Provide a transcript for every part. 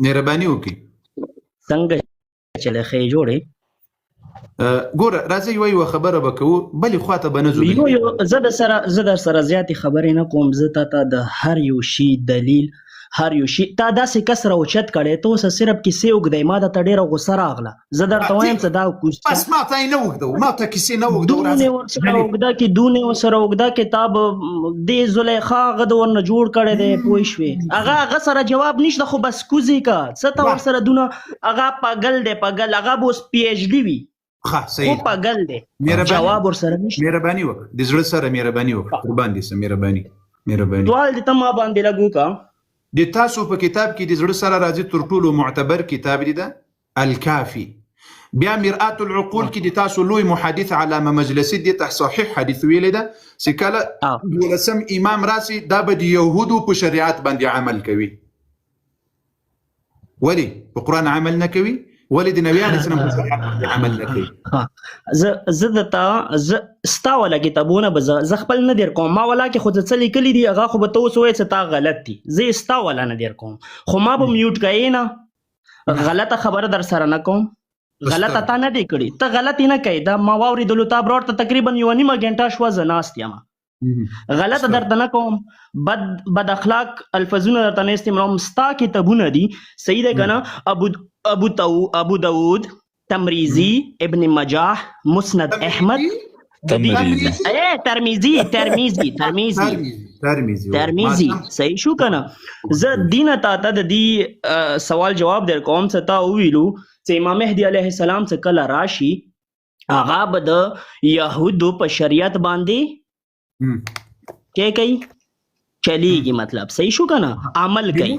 مهرباني وکړئ. څنګه چلې ښې جوړې؟ ګوره راځه یوه یوه خبره به کوو، بلې خواته به نه ځو. یو یو زه در سره زیاتې خبرې نه کوم. زه تا ته د هر یو شي دلیل، هر یو شي. تا داسې کس راوچت کړی، ته اوس صرف کیسې اوږدوې. ما درته ډېره غوسه راغله. زه درته وایم چې دا کوسه بس ما ته یې نه اوږدو، ما ته کیسې نه اوږدو. دونه راځه. ورسره اوږده کې، دونه ورسره اوږده کتاب دې زلیخا هغه د ورنه جوړ کړی دی، پوه شوې؟ هغه سره جواب نشته، خو بس کوزې کا څه ته ورسره دونه. هغه پاګل دی، پاګل. هغه به اوس PhD وي. ښه، خو صحیح. پاګل دی. مهرباني. جواب ورسره نشته. مهرباني وکړه، د زړه سره مهرباني وکړه، قربان دې سم، مهرباني، مهرباني. سوال دې ته ما باندې لګو کا. د تاسو په کتاب کې د زړه سره راځي، تر ټولو معتبر کتاب دی ده الکافي. بیا مرآت العقول کې د تاسو لوی محدث علامه مجلسی دې ته صحیح حدیث ویلی ده چې کله دولسم امام راسي، دا به د یهودو په شریعت باندې عمل کوي. ولی په قرآن عمل نه کوي؟ ولی د نبی علیه السلام په شریعت باندې عمل نه کوي؟ ها، زه د تا زه ستا ولا کتابونه به زه خپل نه در کوم. ما ولا کې خو څه لیکلي دي، هغه خو به ته اوس وایې چې تا غلط دي. زه یې ستا ولا نه در کوم، خو ما به mute کوې نه. غلطه خبره در سره نه کوم. غلطه تا نه دی کړي، ته غلطي نه کوې. دا ما واورېدلو تا برور ته تقریبا یوه نیمه ګنټه شوه زه ناست یم. غلطه درته نه کوم، بد بد اخلاق الفاظونه درته نه استعمالوم. ستا کتابونه دي، صحیح ده که نه؟ ابو داود، تمریزی، ابن مجاح، مسند احمد. تمریزی. اے ترمیزی، ترمیزی، ترمیزی. ترمیزی. ترمیزی، صحیح شو کنه؟ زه دینه تا ته د دې سوال جواب در کوم چې تا وویلو چې امام مهدی علیه السلام چې کله راشي، هغه به د یهودو په شریعت باندې کې کوي، چلیږي، مطلب صحیح شو کنه؟ عمل کوي،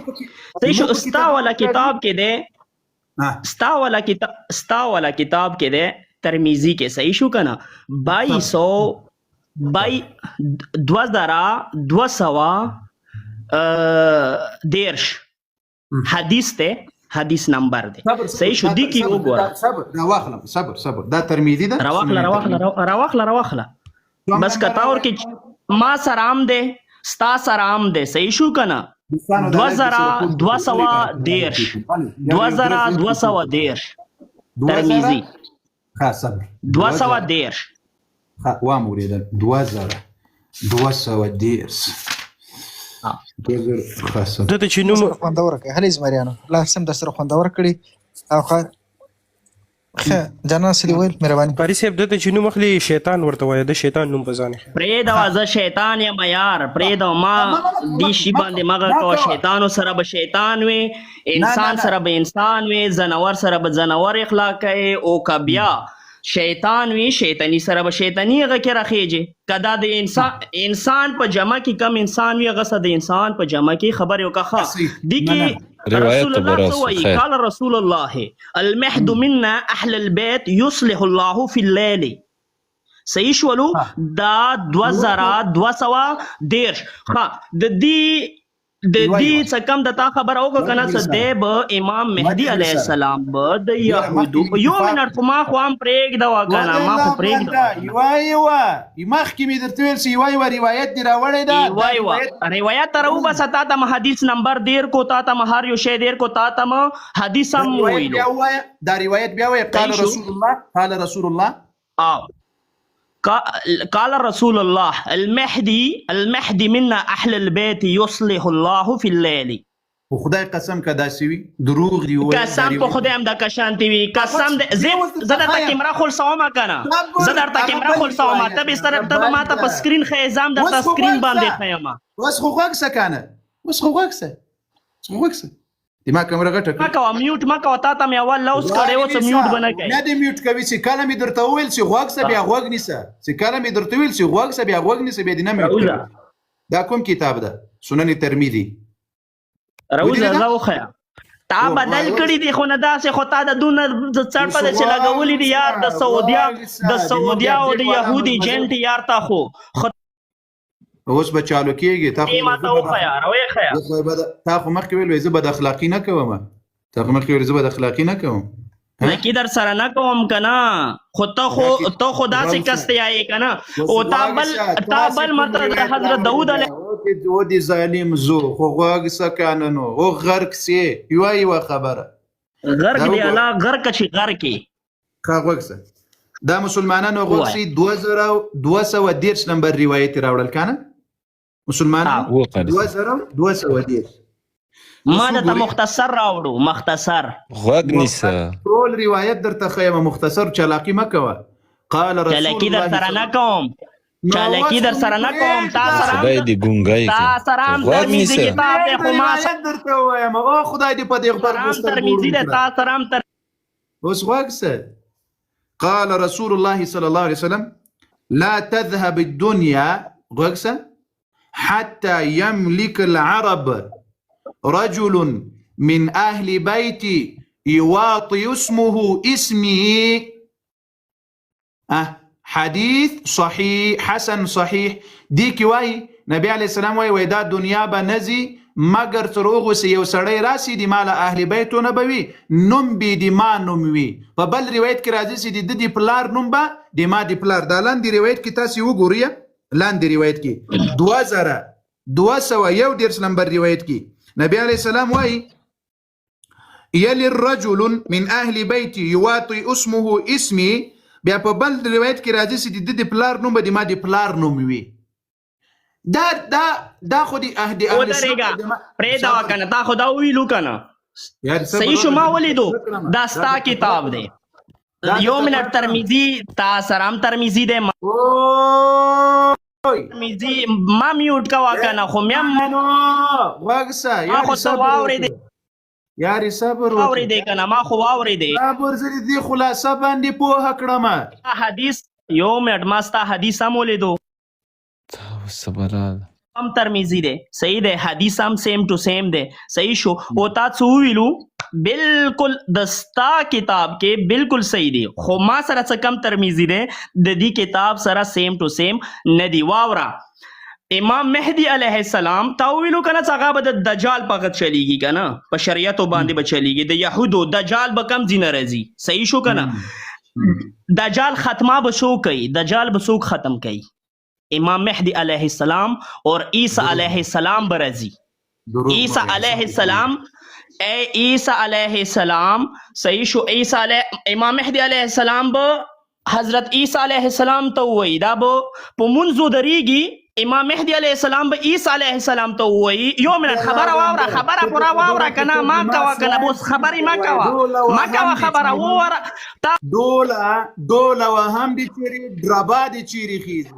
صحیح شو؟ ستا والا کتاب کې ده، ستا والا کتاب کې ده، ترمیزی کې، صحیح شو کنه؟ 2200 بای 2230 حدیث ته، حدیث نمبر دی، صحیح شو؟ دی کې وګوره. صبر، دا واخلم. صبر، صبر، دا ترمیزی ده. راواخله، راواخله، راواخله، راواخله. بس کتاور کې ما سرام دی، ستا سرام دی، صحیح شو کنه؟ 2230، 2230، ترمیزی. ښه، صبر. 230. ښه، وام اورېدل، 2230. 2000، ښه، صبر. دته چې نوم سره خوندور کړي. هلې زمریانو، الله سم در سره خوندور کړي. او ښه ښه جانان، څه دې ویل؟ مهرباني. قاري صاحب، دته چې نوم اخلي شیطان ورته وایي، د شیطان نوم په ځان اخلي. پرېږده، زه شیطان یم یار، پرېږده. ما دې شي باندې مغه کوه. شیطانو سره به شیطان وي، انسان سره به انسان وي، ځناور سره به ځناور اخلاق کوي، او که بیا شیطان وي، شیطانی سره به شیطانی هغه کې راخېږي. که دا د انسان انسان په جمع کې کم انسان وي، هغه سره د انسان په جمع کې خبرې وکړه. دي کې روایت رسول الله ته څه وایي؟ خیر. قال رسول الله المهد منا اهل البيت يصلح الله في الليل. صحیح شولو؟ دا 2230. ښه، د دې څه کم د تا خبره وکړه کنه، څه دی به امام مهدی علیه السلام به د یهودو، یو منټ، خو ما خو هم پرېږده وه کنه، ما خو پرېږده. یوه یوه مخکې مې درته ویل چې یوه یوه روایت دې راوړی ده. یوه یوه روایت ته راوباسه. تا ته حدیث نمبر دیر کو، تا ته هر یو شی دیر کو، تا ته حدیث هم ویلو. بیا ووایه، دا روایت بیا ووایه. قال رسول الله، قال رسول الله. آه، قال رسول الله المهدي المهدي منا أهل البيت يصلح الله في الليل. په خدای قسم که داسې وي، دروغ دی وویل. قسم په خدای هم د کشانتی وي، قسم دې. زه زه درته کیمره خلاصوم کنه، زه درته کیمره خلاصوم، ته به سره ته به ماته په screen ښیې، زه هم درته screen باندې ښیم. اوس خو غوږ شه کنه، اوس خو غوږ شه، اوس خو غوږ شه. د ما کمره غټه ما کوه، mute ما کوه. تا ته مې اول لوز کړی و چې mute به نه کوې. نه دې mute کوي. چې کله مې درته وویل چې غوږ شه، بیا غوږ نیسه. چې کله مې درته وویل چې غوږ شه، بیا غوږ نیسه، بیا دې نه mute کوي. دا کوم کتاب ده؟ سنن ترمذي. راوځه، زه وښیه. تا بدل کړی دی، خو نه داسې، خو تا د دونه د څړپه د چې لګولې دي یار، د سعودیا او د یهودي جنټ یار، تا خو اوس به چالو کیږي. تا خو ما ته وښیه، راوښیه. تا خو مخکې ویل زه بد اخلاقي نه کوم. تا خو مخکې ویل زه بد اخلاقي نه کوم. لکه در سره نه کوم کنه، خو ته خو داسې کس ته یې کنه، او تا بل ماته د حضرت داوود علیه دې او دې ظالم زو خو غوږ سه کنه نو او غرق سي یوه یوه خبره. غرق دا دی وګوره. الله غرق چې غرق کې. ښه، غوږ سه، دا مسلمانانو غوږ ووایه. سي، 2230 نمبر روایت یې راوړل کنه مسلمانانو. و قاری صاحب. 2230. ما اوس درته وګورئ. مختصر راوړو، مختصر. غوږ نیسه. ټول روایت درته ښیم، مختصر چلاقي مه کوه. قال رسول چلاکی در الله سره نه کوم، نو چلاکی اوس در سره نه کوم. تا پرېږده. سره خدای دې ګونګی تا کړه. سره هم غوږ ترمیزي نیسه. کتاب دی، خو ما روایت درته ووایم، او خدای دې په دې سره غبرګو هم سترګو ترمیزي ړوند دی، کړه. تا سره هم تر اوس غوږ سه، قال رسول الله صلى الله عليه وسلم لا تذهب الدنيا، غوږ سه، حتى يملك العرب رجل من أهل بيتي يواطي اسمه اسمي. حدیث صحیح، حسن صحیح دی کې وایي نبی علیه السلام وایي، وایي دا دنیا به نه ځي مګر تر هغو چې یو سړی راسي د ما له اهل بیتو نه به وي، نوم به د ما نوم وي. په بل روایت کې راځي چې د ده د پلار نوم به د ما د پلار. دا لاندې روایت کې تاسې وګورئ، لاندې روایت کې 2231 نمبر روایت کې نبی علیه السلام وایي یلی الرجل من اهل بیتی یواطی اسمه اسمی. بیا په بل روایت کې راځي چې د ده د پلار نوم به د ما د پلار نوم وي. دا دا دا خو د اهل اهل ودرېږه، پرېږده کنه، تا خو دا وویلو کنه. یار صبر صحیح شو، ما وکړه، ولیدو. وکړم. دا ستا درته کتاب وکړم. دی. دا یو درته منټ، وکړم. ترمیزي تا سره هم ترمیزي دی. ما اوی ترمیزي ما میوټ کوه کنه، خو مې هم نو غوږ سه ما یار، خو ته صبر واورېدې. وکړه یار، صبر وکړه. واورېدې کنه، ما خو واورېدې. صبر، زه دې دې خلاصه باندې پوهه کړم. حدیث، یو منټ، ما ستا حدیث هم ولیدو. تا اوس څه بلا ده. هم ترمیزی دی، صحیح دی، حدیث هم سیم ټو سیم دی. صحیح شو، او تا څه وویلو بالکل د ستا کتاب کې بالکل صحیح دی، خو ما سره څه کم ترمیزی دی د دې کتاب سره سیم ټو سیم نه دی. واوره، امام مهدی علیه السلام تا ویلو کنه چې هغه به د دجال په غږ چلیږي کنه، په شریعتو باندې به چلیږي د یهودو. دجال به کم ځینه راځي، صحیح شو کنه؟ دجال ختمه به څوک کوي؟ دجال به څوک ختم کوي؟ امام مهدی علیه السلام اور عیسی علیه السلام به راځي. دروغ عیسی مه وایه. علیه السلام، ای عیسی علیه السلام، صحیح شو؟ عیسی علیه، امام مهدی علیه السلام به حضرت عیسی علیه السلام ته ووایي، دا به په مونځ ودرېږي. امام مهدی علیه السلام به عیسی علیه السلام ته ووایي، یو منټ خبره واوره، خبره پوره واوره کنه، ما کوه کنه، اوس خبرې ما کوه، ما کوه، خبره ووره تا. ډوله ډوله وهم دي چیرې، ډربا دي چیرې خیزي.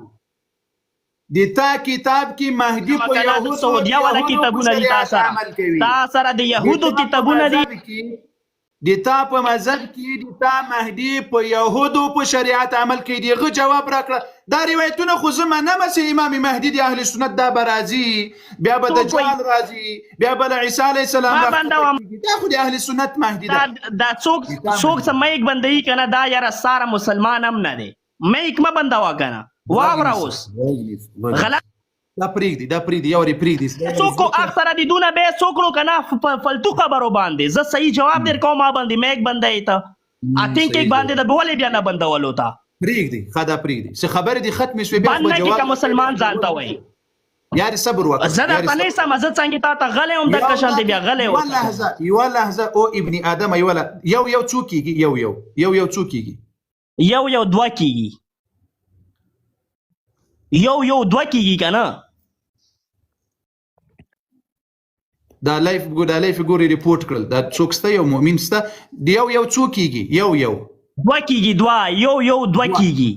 د تا کتاب کې مهدي په کنه د یهودو سعودیا والا یهودو په کتابونه دي تا شریعت سره، عمل کوي. تا سره د د یهودو تا په کتابونه دي. مذهب کې، د تا په مذهب کې د تا مهدي په یهودو په شریعت عمل کوي. د هغه جواب راکړه. دا روایتونه خو زه منم چې امام مهدي د اهل سنت دا به راځي، بیا به څوک وایي؟ دجال راځي، بیا به له عیسی علیه السلام ما راښکته بندوم. کېږي. دا خو د اهل سنت مهدي دا ده. دا څوک د تا څوک مهدي څه میک بندوي کنه؟ دا یاره ساره مسلمان هم نه دی، میک مه بندوه کنه. واوره اوس غلط. دا پرېږدي، دا پرېږدي، یو وارې پرېږدي. څوک کو اخ سره دي دونه به څوک نو کنه فالتو خبرو باندې زه صحیح جواب در کوم. ما باندې میک بندای ته اتین کې باندې د بولې بیا نه بندولو ته. پرېږدي، ښه، دا پرېږدي چې خبرې دې ختمې شوې، بیا خو بند به نه کې جواب که مسلمان ځان ته وایي. یارې صبر وکړه، زه یارې درته نه صبر. سم، زه څنګه تا ته غلی وم دغه شان دی بیا غلی یوه اوسه. لحظه، یوه لحظه، او ابن ادم، یوه لحظه. یو یو څو کېږي؟ یو یو، یو یو څو کېږي؟ یو یو دوه کېږي، یو یو دوه کېږي که نه؟ دا لایف دا لایف ګوري، ریپورټ کړل. دا څوک سته؟ یو مؤمن سته؟ د یو یو څو کېږي؟ یو یو دوه کېږي، دوه، یو یو دوه کېږي.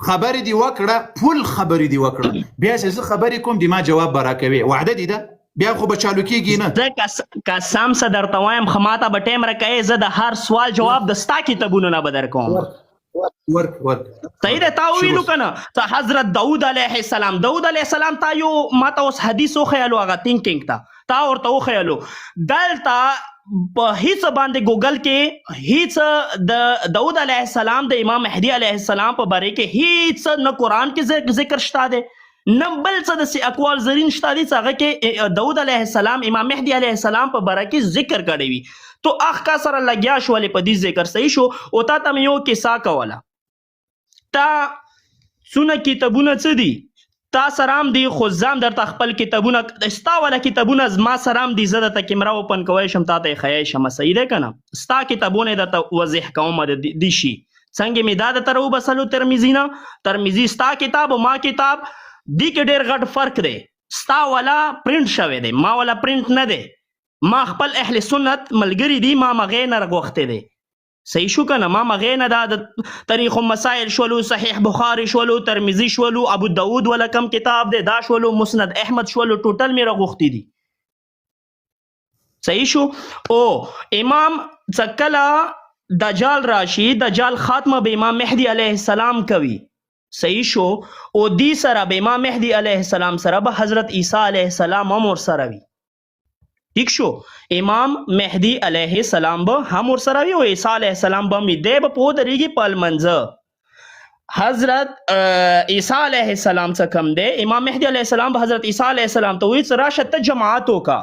خبرې دې وکړه، فل خبرې دې وکړه. بیا چې زه خبرې کوم د ما جواب به راکوې، وعده دې ده؟ بیا خو به چالو کېږي نه. زه قسم څه درته وایم، خو ماته به ټایم راکوې، زه د هر سوال جواب د ستا کتابونو نه به درکوم. ورک ورک. صحیح ده، تا وویلو که نه ته حضرت داود علیه السلام، داود علیه السلام تا یو ما ته اوس حدیث وښیلو، هغه تینکینګ ته تا ورته وښیلو. دلته په هیڅ باندې ګوګل کې هیڅ د داود علیه السلام د امام مهدي علیه السلام په باره کې هیڅ نه قرآن کې ذکر شته دی، نه بل څه داسې اقوال زرین شته دي چې هغه کې داود علیه السلام امام مهدي علیه السلام په باره کې ذکر کړی وي. تو اخ کا سره لګیا شولې په دې ذکر. صحیح شو، او تا ته مې یو کیسه کوله، تا څونه کتابونه څه دي؟ تا سره هم دي، خو زه هم درته خپل کتابونه، ستا والا کتابونه زما سره هم دي، زه درته کیمره اوپن کوی شم، تا ته یې ښیی شم. صحیح دی که نه؟ ستا کتابونه یې درته وضح کوم. د دې شي څنګه مې دا درته راوبسلو ترمذي نه، ترمذي ستا کتاب او ما کتاب دي کې ډېر غټ فرق دی. ستا والا پرنټ شوی دی، ما والا پرنټ نه دی. ما خپل اهل سنت ملګري دي، ما مغې نه غوښتی دی. صحیح شو کنه؟ ما مغې نه دا د تاریخ مسائل شولو، صحیح بخاری شولو، ترمذی شولو، ابو داود ولا کم کتاب دی دا شولو، مسند احمد شولو، ټوټل مې راغوښتي دي. صحیح شو؟ او امام څکله دجال راشي، دجال خاتمه به امام مهدی علیه السلام کوي. صحیح شو؟ او دی سره به امام مهدی علیه السلام سره به حضرت عیسی علیه السلام هم ورسره وي. ټیک شو؟ امام مهدی علیه السلام به هم ورسره وي او عیسی علیه السلام به هم وي. دی به په ودرېږي په لمانځه. حضرت عیسی علیه السلام څه کم دی، امام مهدی علیه السلام به حضرت عیسی علیه السلام ته وایي چې راشه ته جماعت وکړه،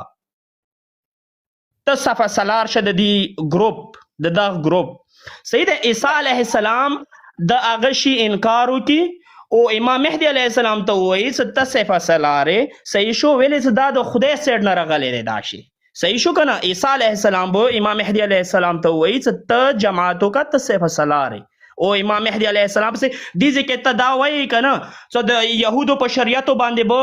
ته صفه سلار شه د دې ګروپ، د دغه ګروپ. صحیح ده؟ عیسی علیه السلام د هغه شي انکار وکړي او امام مهدی علیه السلام ته ووایي چې ته صفه سلار یې. صحیح شو؟ ویلې چې دا د خدای سیډ نه راغلی دی دا شی. صحیح شو که نه؟ عیسی علیه السلام به امام مهدی علیه السلام ته ووایي چې ته جماعت وکړه، ته صفه سلار یې. او امام مهدی علیه السلام پسې دې ځای کې ته دا وایې که نه چې د یهودو په شریعتو باندې به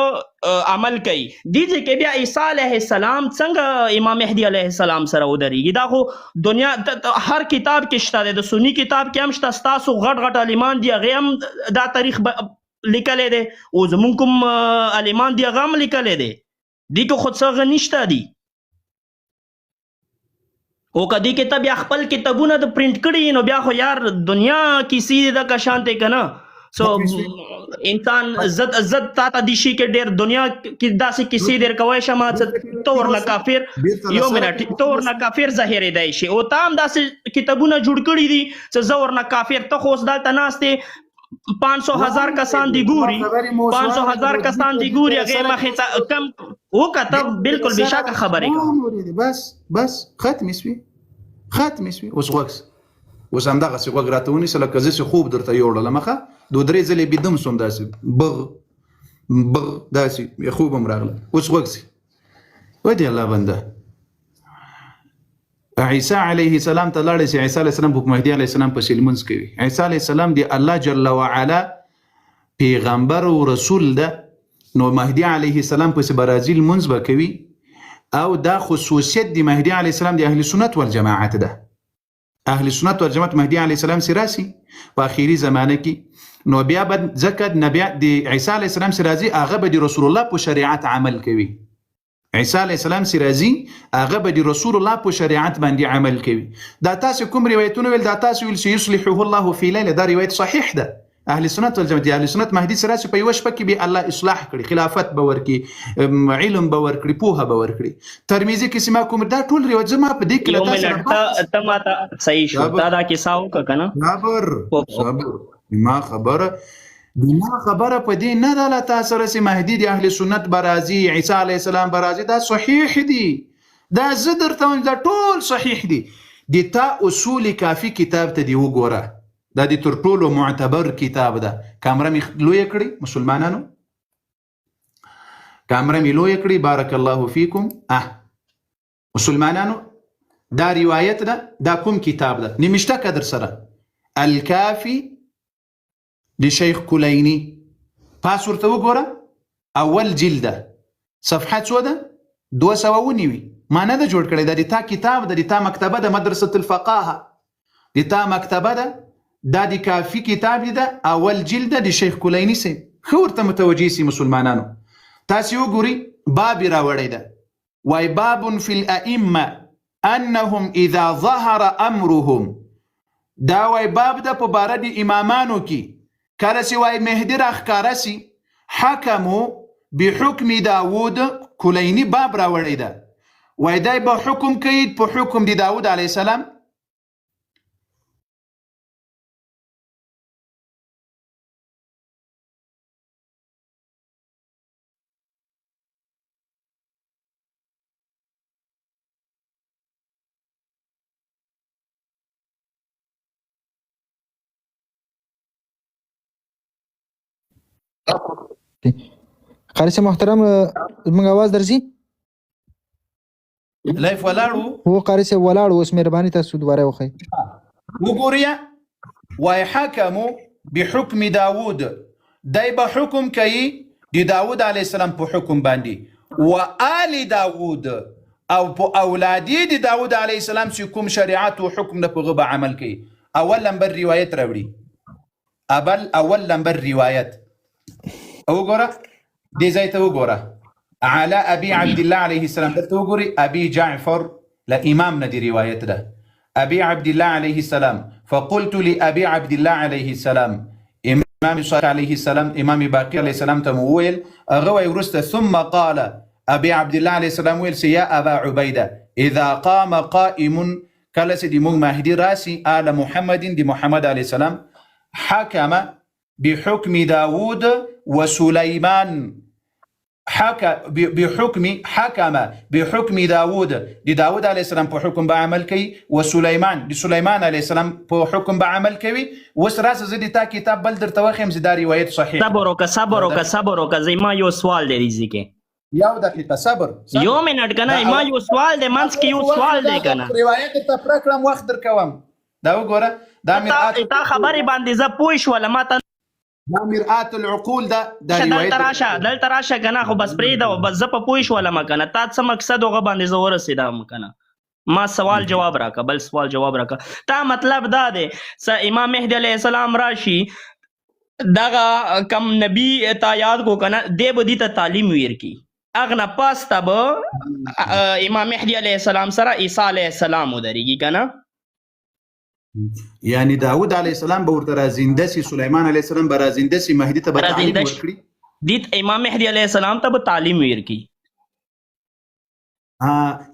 عمل کوي، دې ځای کې بیا عیسی علیه السلام څنګه امام مهدی علیه السلام سره ودرېږي؟ دا خو دنیا هر کتاب کې شته دی، د سني کتاب کې هم شته. ستاسو غټ غټ عالمان دي، هغې هم دا تاریخ لیکلی دی، او زمونږ کوم عالمان دي هغه هم لیکلی دی. دې کې خو څه هغه نشته دي. او که دې کې ته بیا خپل کتابونه د پرنټ کړي نو بیا خو یار دنیا کیسې دي دغه شانتې که نه. سو انسان زد زد تا ته دې شي کې ډېر دنیا کې داسې کیسې در کوی شم چې ته ورنه کافر، یو منټ، ته ورنه کافر ظاهرېدای شي. او تا هم داسې کتابونه جوړ کړي دي چې زه ورنه کافر، ته خو اوس دلته ناست یې، 500,000 کسان دی ګوري، 500,000 کسان دی ګوري، هغې مخې ته کم وکته، بالکل بېشکه خبرې کوه. بس بس ختمې سوې، ختمې سوې. اوس غوږ سه، اوس همدغسې غوږ راته ونیسه لکه زه چې خوب درته یوړلم. ښه دوه درې ځلې بیدم سوم، داسې بغ بغ داسې خوب هم راغله. اوس غوږ سي، ودې الله بنده، عیسی علیه السلام ته لاړ شي. عیسی علیه السلام په مهدي علیه السلام پسې لمونځ کوي. عیسی علیه السلام دی الله جل وعلا پیغمبر او رسول ده، نو مهدي علیه السلام پسې به راځي، لمونځ به کوي. او دا خصوصیت دی مهدي علیه السلام دی اهل سنت والجماعت ده. اهل سنت والجماعت مهدي علیه السلام سره راسي په اخیری زمانه کې، نو بیا به ځکه نبی د عیسی علیه السلام سره راځي، هغه به د رسول الله په شریعت عمل کوي. عیسی علیه السلام سره راځي، هغه به د رسول الله په شریعت باندې عمل کوي. دا تاسو کوم روایتونه ویل، دا تاسو ویل چې یصلحه الله فی لیله، دا روایت صحیح ده. اهل سنت والجماعت اهل سنت مهدي سره چې په یوه شپه کې به الله اصلاح کړي، خلافت به ورکړي، علم به ورکړي، پوهه به ورکړي. ترمذي کې چې ما کوم دا ټول روایت زما په دې کې له یو تاسو سره منټ، بحث ته ما ته صحیح شو، صبر تا دا کیسه وکړه که نه؟ صبر صبر، ما خبره ما خبره په دې نه ده له تا سره چې مهدي د اهل سنت به راځي، عیسی علیه السلام به راځي. دا صحیح دي، دا زه درته وایم دا ټول صحیح دي. د تا اصول کافي کتاب ته دې وګوره، دا د تر ټولو معتبر کتاب ده. کامره مې لویه کړې مسلمانانو، کامره مې لویه کړې، بارک الله فیکم. مسلمانانو دا روایت ده، دا کوم کتاب ده؟ نمشته که در سره الکافي د شیخ کلیني، پاس ورته وګوره، اول جلد ده، صفحه څو ده؟ 290. ما نه ده جوړ کړی، دا د تا کتاب ده، د تا مکتبه ده، مدرسة الفقاهه د تا مکتبه ده، دا د کافي کتاب دی، ده اول جلد ده د شیخ کلیني صاحب. ښه ورته متوجه سي مسلمانانو، تاسې وګورئ باب یې راوړی ده، وای باب فی الائمه انهم اذا ظهر امرهم. دا وای باب ده په باره د امامانو کې، کله چې وای مهدي راښکاره سي، حکمو بحکم داوود. کلیني باب راوړی ده، وای دی به حکم کوي په حکم د داوود علیه السلام. قاری صاحب محترم، زموږ اواز درځي؟ لایف ولاړ وو. هو قاری صاحب ولاړ، اوس مهرباني تاسو دوباره وښئ. وګورئ، وای حکمو بحکم داوود، دی به حکم کوي د داوود علیه السلام په حکم باندې، و آل داوود، او په اولادې د داوود علیه السلام چې کوم شریعت او حکم نه په هغه به عمل کوي. اول نمبر روایت راوړي، اول نمبر روایت وګوره، دې ځای ته وګوره، على ابي عبد الله عليه السلام، دلته وګوري ابي جعفر له امام نه دی روایت ده، ابي عبد الله عليه السلام، فقلت لابي عبد الله عليه السلام، امام صادق عليه السلام، امام باقر عليه السلام ته مو وویل، هغه وایي وروسته ثم قال ابي عبد الله عليه السلام ویل چې یا ابا عبیده اذا قام قائم، کله چې د موږ مهدي راسي، آل محمد، د محمد عليه السلام، حکم بحکم داوود وسليمان، حكى بحكم حكم بحكم داوود، د داوود عليه السلام په حکم به عمل کوي، وسليمان، د سليمان عليه السلام په حکم به عمل کوي. اوس راسه زه د تا کتاب بل درته وښیم چې دا روایت صحیح. صبر وکړه، صبر وکړه، صبر وکړه، زما یو سوال دی دې کې. یو دقیقه صبر. یو منټ کنه، ما یو سوال دی، منځ کې یو سوال دی کنه. روایت درته پوره کړم، وخت درکوم. دا وګوره، دا مرآت تا خبرې باندې زه پوه شولم، ما ته دا مرآت العقول ده، دا روایت دلته راشه، دلته راشه کنه، خو بس پرېږده، بس زه په پوه شولم کنه، تا څه مقصد هغه باندې زه ورسېدم کنه. ما سوال جواب راکړه، بل سوال جواب راکړه. تا مطلب دا دی چې امام مهدي علیه السلام راشي، دغه کم نبی تا یاد کو کنه، دی به دې ته تعلیم ورکړي، هغه نه پس ته به امام مهدي علیه السلام سره عیسی علیه السلام ودرېږي کنه. یعنی داود علیه السلام به ورته رازنده سي، سلیمان علیه السلام به رازنده سي، مهدي ته به تعلیم ورکړي. دیت امام مهدي علیه السلام ته به تعلیم ورکړي.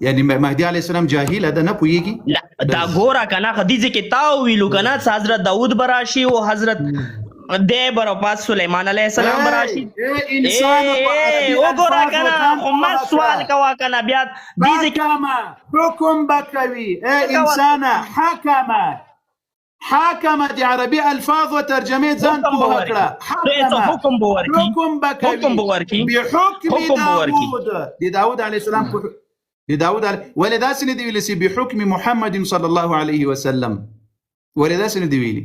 یعنی مهدي علیه السلام جاهل ده، نه پوهېږي؟ لا، دا ګوره که نه، دې ځای کې تا وویلو که نه چې حضرت داود به راشي او حضرت دی به راپاس سلیمان علیه السلام به راشي. وګوره که نه، خو ما سوال کوه که نه، بیا دې ځای کې حکم به کوي. ای انسانه، حکمه، حاکم د عربي الفاظ او ترجمې ځان پوهه کړه. حکم به ورکړي، حکم به کوي، حکم به ورکړي، بحکم حکم به ورکړي. داوود، د داوود علیه السلام د داوود علیه، ولې داسې نه دی ویلي چې بحکم محمد صلی الله علیه وسلم؟ ولې داسې نه دی ویلي؟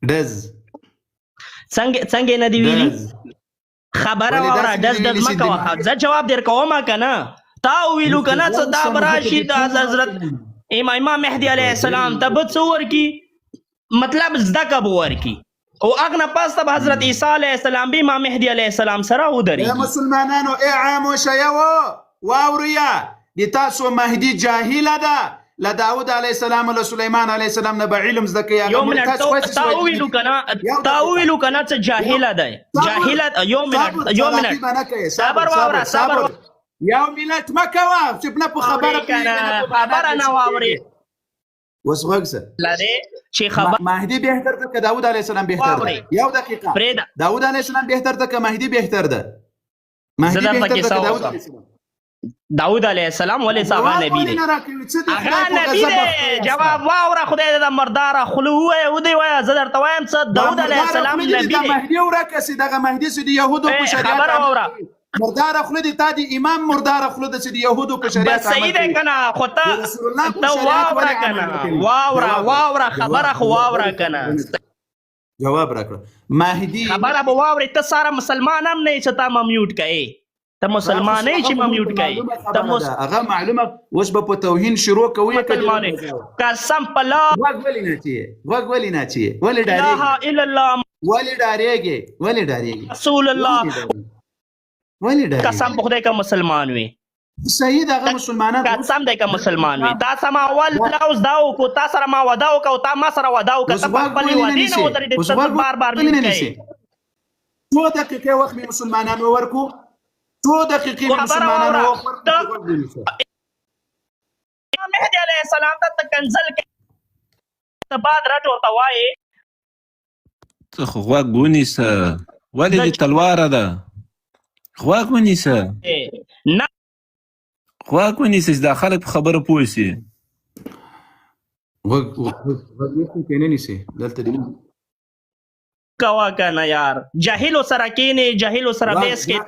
ډز څنګه نه دی ویلي؟ خبره واوره، ډز ډز مه کوه، زه جواب در کوم که نه. تا وویلو که نه چې دا به راشي د حضرت امام مهدي علیه السلام ته به څه ورکړي؟ مطلب زده که به ورکړي، او هغه نه پس ته به حضرت عیسی علیه السلام به امام مهدي علیه السلام سره ودرېږي. ای مسلمانانو، ای عامو شیعو، واوریا، د تاسو مهدي جاهله ده، له داود علیه السلام او له سلیمان علیه السلام نه به علم زده کوي. یو منټ، تا وویلو که نه، تا وویلو که نه چې جاهله دی، جاهله. یو منټ، یو منټ، صبر واوره، صبر یو منټ مه کوه چې نه په خبره پوهېږې، نه په معنا خبره نه واورې. اوس غوږ شه. لرې چې خبر مهدي بهتر ده که داود علیه السلام بهتر ده؟ یو دقیقه، پرېږده. داود علیه السلام بهتر ده که مهدي بهتر ده؟ مهدي زه درته بهتر ده که کیسه داود وکړم. علیه السلام؟ داود علیه السلام ولې څه هغه نبی دی؟ هغه نبی دی. جواب واوره، خدای دې د مرداره خوله ووایه، ودې وایه، زه درته وایم چې داود علیه السلام نبی دی. مهدي ورکه سي، دغه مهدي چې د یهودو په شریعت خبره واوره. مرداره خوله دی، تا دی امام مرداره خوله ده چې د یهودو په شریعت بس صحیح دی عمل کوي. که نه، خو د رسول الله په ته شریعت واوره ولې که عمل نه، نه کوي؟ واوره، جواب واوره، راکړه. خبره خو واوره که نه. جواب راکړه مهدي. خبره به واورې، ته ساره مسلمان هم نه یې چې تا ما میوټ کوې، ته مسلمان نه یې چې ما میوټ کوې. ته هغه معلومه اوس به په توهین شروع کوي که مسلمان یې. قسم په لا غوږ ولې نه چیې؟ غوږ ولې نه چیې؟ ولې ډارېږې؟ اله الا الله. ولې ډارېږې؟ ولې ډارېږې؟ رسول الله. ولې ډارېږې؟ قسم په خدای که مسلمان وي. صحیح ده، هغه مسلمانان قسم دی که مسلمان وي. تا سره ما اول لوز دا وکړو، تا سره ما وعده وکړه او تا ما سره وعده وکړه، اوس ته په غوږ خپلې ولې نه وعدې نه نیسې؟ ودرېدې، اوس ته غوږ بار بار ولې نه میوټ نیسې؟ کوې. څو دقیقې وخت مې مسلمانانو ورکو؟ څو دقیقې مې خبره مسلمانانو واوره. وخت ورکو؟ ته غوږ ونیسه. امام مهدي علیه السلام ته ته کنځل کوې، ته باد رټ ورته وایې. ته خو غوږ ونیسه، ولې دې تلواره ده؟ غوږ ونیسه. نه. غوږ ونیسه چې دا خلک په خبره پوه شي. غوږ نیسې که نه نیسې؟ دلته دې کوا کنه یار، جاهلو سره کینې، جاهلو سره بیس کې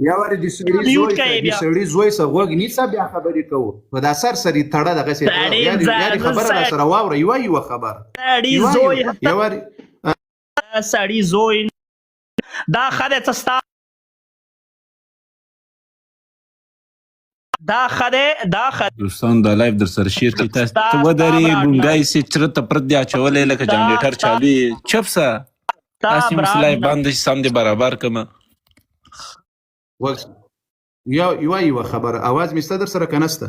یا ورې د سړي میوټ زوی کوي ته، د بیا. سړي زوی سره غوږ نیسه، بیا خبرې کوو. په دا سر سری تړه دغسې تړه. سړي یاري خبره را سره واوره، یوه یوه خبره. سړي یوه زوی یوه یو وارې سړي زوی دا ښه دی څه ستا دا ښه دی، دا ښه دوستان دا لایف در سره شیر کړئ. تاسو ستا ته ستا ودرې براډ نه ګونګای سي چرته پرت دی اچولی لکه ستا جنریټر ستا چالو یې. چپ سه، ستا تاسو مس براډ لایف نه باندې سم دی برابر کمه. غوږ یو یوه یوه خبره. اواز مې سته در سره که نسته؟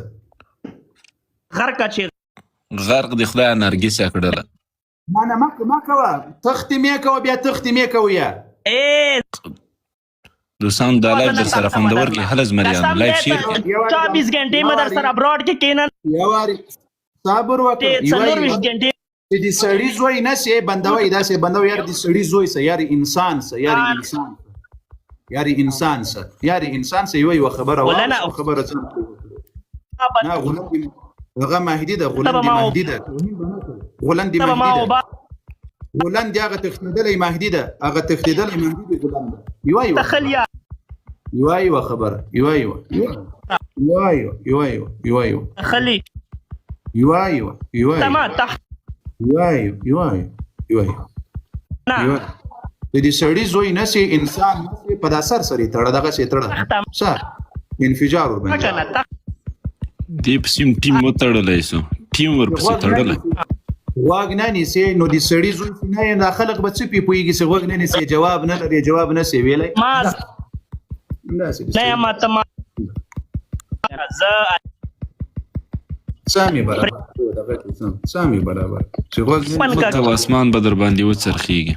غرقه چې غرق دی خدای نرګس کړله. نه نه، مه کوه، تښتې مې کوه، بیا تښتې مې کوه یا. ای دوستان دا لایف نه در سره تښتمه خوندور درنه، کې. هله زمریانو قسم لایف دی شیر کړئ. یو وارې 24 غنټې یو مې در وارې سره براډ کې کینن، یو وارې صبر وکړه. یوه یوه 24 غنټې چې د سړي زوی نه سې بندوي، داسې بندوي یار، د سړي زوی سه یار، انسان سه یار، انسان یار، انسان سه یار، انسان سه. یوه یوه خبره واوره، ولنه خبره څنګه نه غلم دی هغه مهدي ده، ته غلم به دی ما مهدي ده، غلم دی ته به ما مهدي ده، وبا غلم دی هغه تښتېدلی مهدي ده، هغه تښتېدلی مهدي دی غلم ده. یوه یوه تخلیا یوه یوه خبره، یوه یوه یوه یوه یوه یوه یوه یوه تخلي یوه یوه یوه تما یوه تخ یوه یوه یوه یوه نه یوه د دې سړي زوی نه سي، انسان نه سي، په دا سر سرې تړه، دغسې تړه تختم څه انفجار ورباندې کنه راغی. تخ دې پسې هم ټیم وتړلی سو، ټیم ورپسې غوږ نه تړلی. نیسي، غوږ نه نیسي، نو د سړي زوی چې نه یې، دا خلک به څه پې پوهېږي چې غوږ نه نیسي، جواب نه لري، جواب نه سي ویلی. ما داسې د نه سړي یم ته ما زه سمې برابر دغه کې سم سمې برابر چې غوږ نه پن نیسي. کا ځمکه او اسمان به در باندې وڅرخیږي.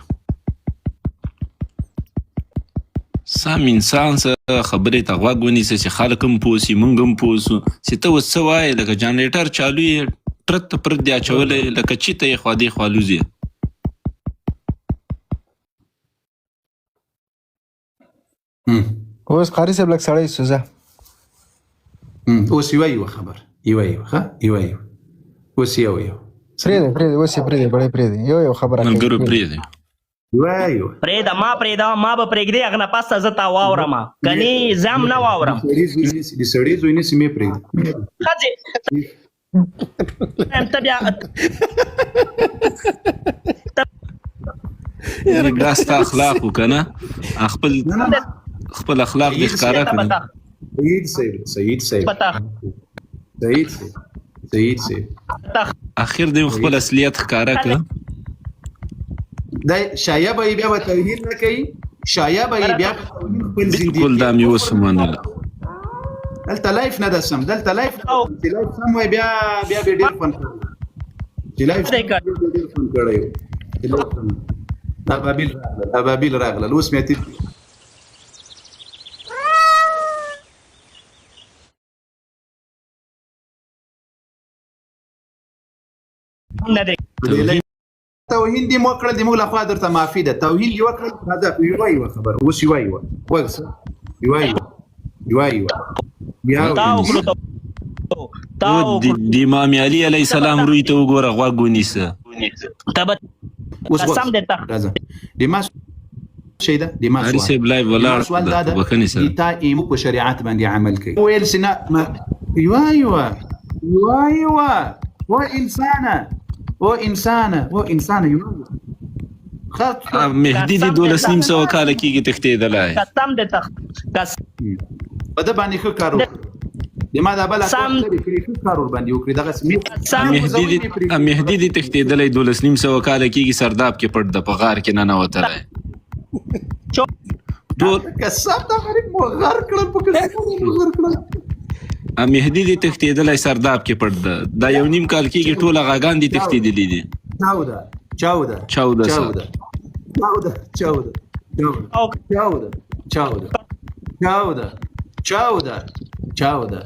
سم انسان سره خبرې ته غوږ ونیسه چې خلک هم پوه سي، مونږ هم پوه سو چې ته اوس څه وایې. لکه جنریټر چالو یې، پرت پرت دی اچولی لکه چی ته یې خوا دې خوا لوځې. اوس قاري صاحب لږ سړی سوزه. اوس یوه یوه خبره، یوه یوه ښه، یوه یوه اوس یو یو پرېږدئ پرېږدئ، اوس یې پرېږدئ، بړۍ پرېږدئ، یو یو خبره کوي ملګرو پرېږدئ. پرېږدئ. یوه یوه پرېږده ما، پرېږده ما به پرېږدې، هغه نه پس زه تا واورم کني زه هم نه واورم. د سړي زوی نیسي مې پرېږده. ښځې ته بیا دا ستا اخلاق و که نه؟ خپل نه نه، خپل اخلاق دې سید ښکاره ته به کړل. تا سید صاحب، سید صاحب، به تا سید صاحب، سید صاحب، اخر دې خپل اصلیت ښکاره کړ. دا شایع به یې بیا به توهین نه کوي، شایع به یې بیا به توهین خپل بالکل دا زندګي مې اوس ومنله. دلته لایف نه ده سم، دلته لایف نه ده سم. چې لایف سم وای بیا بیا به ډېر خوند کړی، چې لایف سم وای بیا به ډېر خوند کړی و. چې لایف سم وای. ابابیل راغلل، ابابیل راغلل، اوس مې نه دی توهین توهین دې مو کړل، د موږ لخوا درته معافي ده. توهین دې وکړل، راځه یوه یوه خبره اوس، یوه یوه وګسه، یوه یوه یوه یوه یو تا وکړو تا وکړو. د امام علي علیه السلام روی ته وګوره، غوږ ونیسه. ته به اوس قسم دې ته راځه د ما شي ده، د ما قاري سوال صاحب لایف د ما ولاړ سوال ده دا ده په بښنې سره. د تا ایمو په شریعت باندې عمل کوي ویل چې نه ما یوه یوه یوه یوه او انسانه او انسانه او انسانه یوه یوه ښه مهدي دې 1250 کاله کېږي تښتېدلی. قسم دې ته قسم په ده باندې ښه کار وکړ، د ما دا بل سم. کړي ښه کار ورباندې وکړي دغسې مې سم. مهدي دې مهدي دې تښتېدلی 1250 کاله کېږي، سرداب کې پټ ده، په غار کې ننوتلی. چوپ. ټول قسم دا غریب مو غر کړل، په قسم مو غر کړل. مهدي دې تښتېدلی، سرداب کې پټ ده، دا 1.5 کال کېږي، ټول هغه دې تښتېدلي دي. چاوده چاوده چاوده سه. چاوده چاوده چاوده چاوده چاوده چاوده چاوده چاوده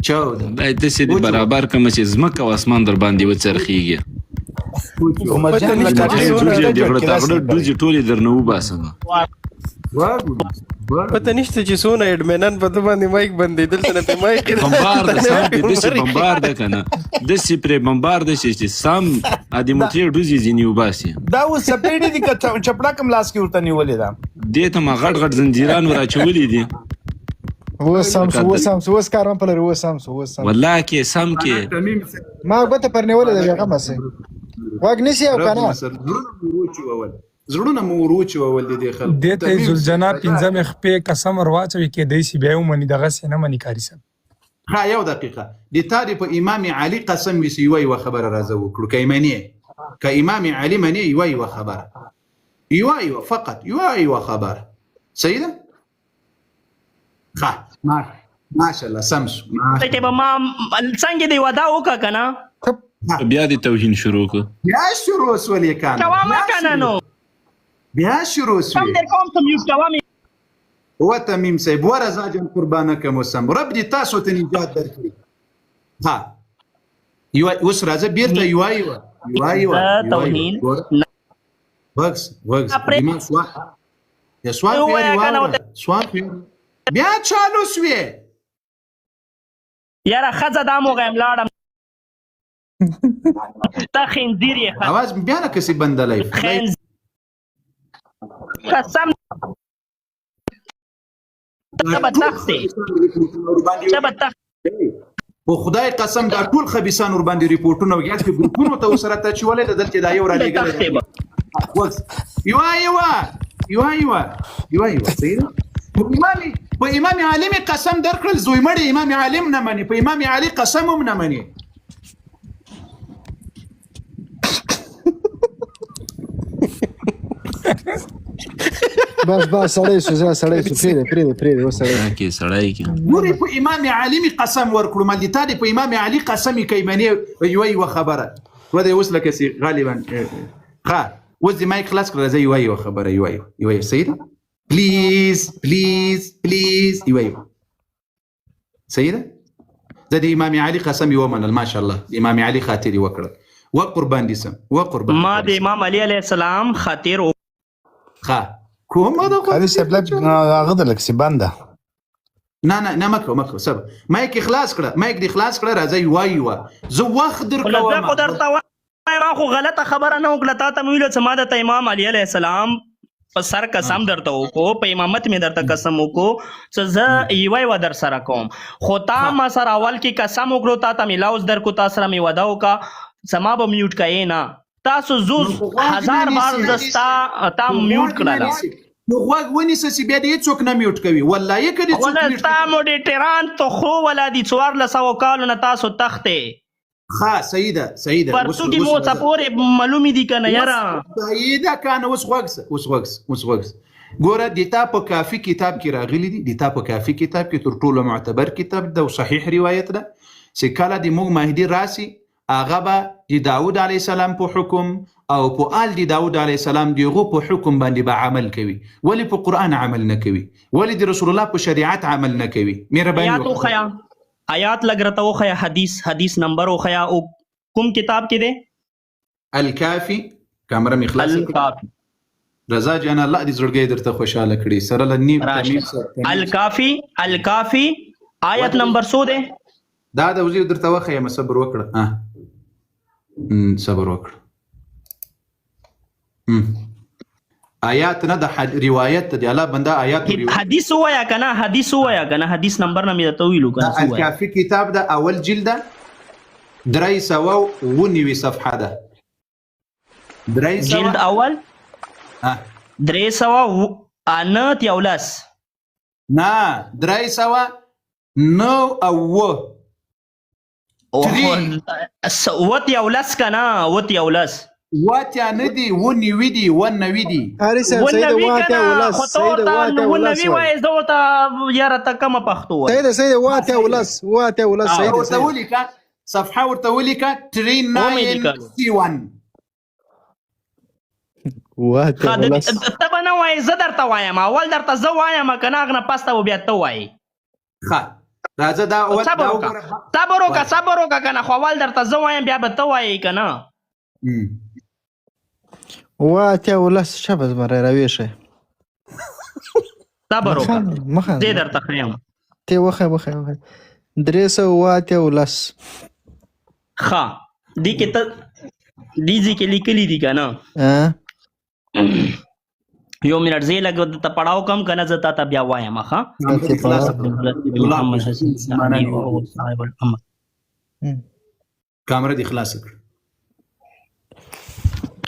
چاوده. دا داسې دې برابر کړم چې ځمکه او اسمان در باندې وڅرخېږي. عمر جان پته لکه نشته چې چې څومره ډوزې ده دې جوړ غړه کې تا داسې غړه نه ډوزې ټولې درنه وباسم. واګو پته نشته چې څونه اډمنان په ده باندې مایک بندي، دلته نه پې مایک بمبار ده، سم پې داسې بمبار ده که نه، داسې پرې بمبار ده چې سم ادې موترې ډوزې ځینې وباسي. دا اوس څپېړې دي که چپړکه هم لاس کې ورته نیولې ده؟ دې ته ما غټ غټ زنځیران ور اچولي دي. اوس سم سو، اوس سم سو، اوس کار هم پلري، اوس سم سو، اوس سم. والله کې سم کې ما ګوته پر نیولې ده، بېغمه سئ، غوږ نیسي او که نه؟ زړونه مو وروچول دي دې خلکو. دې ته یې ذوالجناح پنځمې خپې قسم ور واچوي، کېدای شي بیا یې ومني، دغسې نه مني قاري صاحب. ښه یو دقیقه، د تا دې په امام علي قسم وي چې یوه یوه خبره راځه وکړو، که یې منې، که امام علي منې، یوه یوه خبره، یوه یوه، فقط یوه یوه خبره، صحیح ده؟ ښه ماشاءالله سم سو. ته به ما څنګه دی ودا وکړه که نه؟ بیا دې توهین شروع کړ. بیا شروع سولې که نه؟ کوه مه که نه نو. بیا شروع سم سوې. در کوم ته میوټ کوه مې. و تمیم صاحب و رضا جان قربانه کوم سم، رب دې تاسو ته نجات درکړي. ها یو اوس راځه بیرته یوه یوه یوه یوه زه توهین غوږ غوږ ما سوال یا سوال خو یې واوره، سوال خو بیا چالو سوې. یاره ښځه دا مو غیم لاړم، ته خنزیر یې. اواز بیا نه کسي بندلی. خنزیر قسم ته به تښتې، ته به تښتې. په خدای قسم دا ټول خبیثان ور باندې ریپورټونه وکړي، هسې ګروپونو ته ورسره ته چولې ده، دلته دا یو رالیږلی. یوه یوه یوه یوه یوه یوه صحیح ده. په امام علي مې قسم درکړل، زوی مړی امام عالم نه مني، په امام علي قسم هم نه مني. بس بس سړی سو، زه سړی سو، پرېږده پرېږده پرېږده اوس سړی کې سړی کې. ګورې په امام علي مې قسم ورکړو، مال تا دې په امام علي قسم یې کوي منې یوه یوه خبره و دی اوس لکه چې غالبا. ښه اوس دې مایک خلاص کړه، راځه یوه یوه خبره، یوه یوه یوه یوه، صحیح ده؟ پلیز پلیز پلیز یوه یوه، صحیح ده؟ زه د امام علي قسم یې ومنل، ماشاءالله د امام علي خاطر یې وکړل، و قربان دي سم، و قربان ما د امام علي علیه السلام خاطر. ښه کومه ده؟ قاري صاحب لږ هغه ده، لږ څه بنده. نه نه نه مکو مکو صبر، مایک خلاص کړه، مایک دې خلاص کړه، راځه یوه یوه، زه وخت درکوم. زه خو درته وایم، ما خو غلطه خبره نه وکړه، تا ته مې ویل چې ما درته امام علي علیه السلام په سر قسم درته وکړو، په امامت مې درته قسم وکړو چې زه یوه یوه در سره کوم، خو تا ما سره اول کې قسم وکړو، تا ته مې لوز درکړو، تا سره مې وعده وکړه چې ما به میوټ کوې نه. تاسو زوز هزار بار زه ستا تا میوټ کړله. نو غوږ ونیسه چې بیا دې هېڅوک نه میوټ کوي، والله که دې څوک میوټ ستا موډیټران ته خو ولا دي 1400 کالو نه تاسو تښتې. ښه صحیح ده صحیح ده، پرتوګې مو څه پورې معلومې دي که نه یاره؟ صحیح ده که نه؟ اوس غوږ سه، اوس غوږ سه، اوس غوږ سه. ګوره د تا په کافي کتاب کې راغلي دي، د تا په کافي کتاب کې تر ټولو معتبر کتاب ده او صحیح روایت ده چې کله د موږ مهدي راسي هغه به د داود علیه السلام په حکم او په آل د داود علیه السلام د هغو په حکم باندې به عمل کوي. ولې په قرآن عمل نه کوي؟ ولې د رسول الله په شریعت عمل نه کوي؟ مهرباني آیات وښیه، آیات لږ راته وښیه، حدیث حدیث نمبر وښیه، او کوم کتاب کې دی؟ الکافي. کامره مې خلاصه کړه. الکافي. رضا جان الله دې زړګی درته خوشحاله کړي، سره له نیم تمیم. الکافي الکافي آیت نمبر څو دی؟ دا د وزیر درته وښیم، صبر وکړه، صبر وکړه. آیات نه د روایت دی، الله بنده آیات حدیث وایا کنه، حدیث وایا کنه، حدیث نمبر نه مې درته ویلو کنه. الکافي کتاب ده، اول جلد ده، 390 صفحه ده. جلد اول 319؟ نه 309. وت یو لس که نه؟ وت یو لس. واتیا نه دي، و نوي دي، و نوي دي. قاري صاحب و صحیح ده، نوي واتیا که نه؟ ولس، خو ته صحیح ده، ورته واتیا و ولس نوي وایي. وایې، زه ورته یاره ته کومه پښتو وایې؟ صحیح ده صحیح ده، واتیا ولس، واتیا ولس، صحیح ده. ورته ولیکه، صفحه ورته ولیکه 3961. واتیا ولس. ته به نه وایې، زه درته وایم، اول درته زه وایم که نه، هغه نه پس ته به بیا ته وایې. ښه راځه دا اول صبر وکړه صبر وکړه صبر وکړه که نه، خو اول درته زه وایم بیا به ته وایې که نه. واتیا ولس، ښه به زمری راویښی. صبر وکړه، مخه زه درته ښیم. ته وخه وخه وخه 318. ښه، دې کې ته دې ځای کې لیکلي دي که نه؟ یو منټ، زه یې لږ درته پړاو کم که نه، زه تا ته بیا وایم. ښه، محمد حسین ثاني او صاحب الامر. کامره دې خلاصه کړه.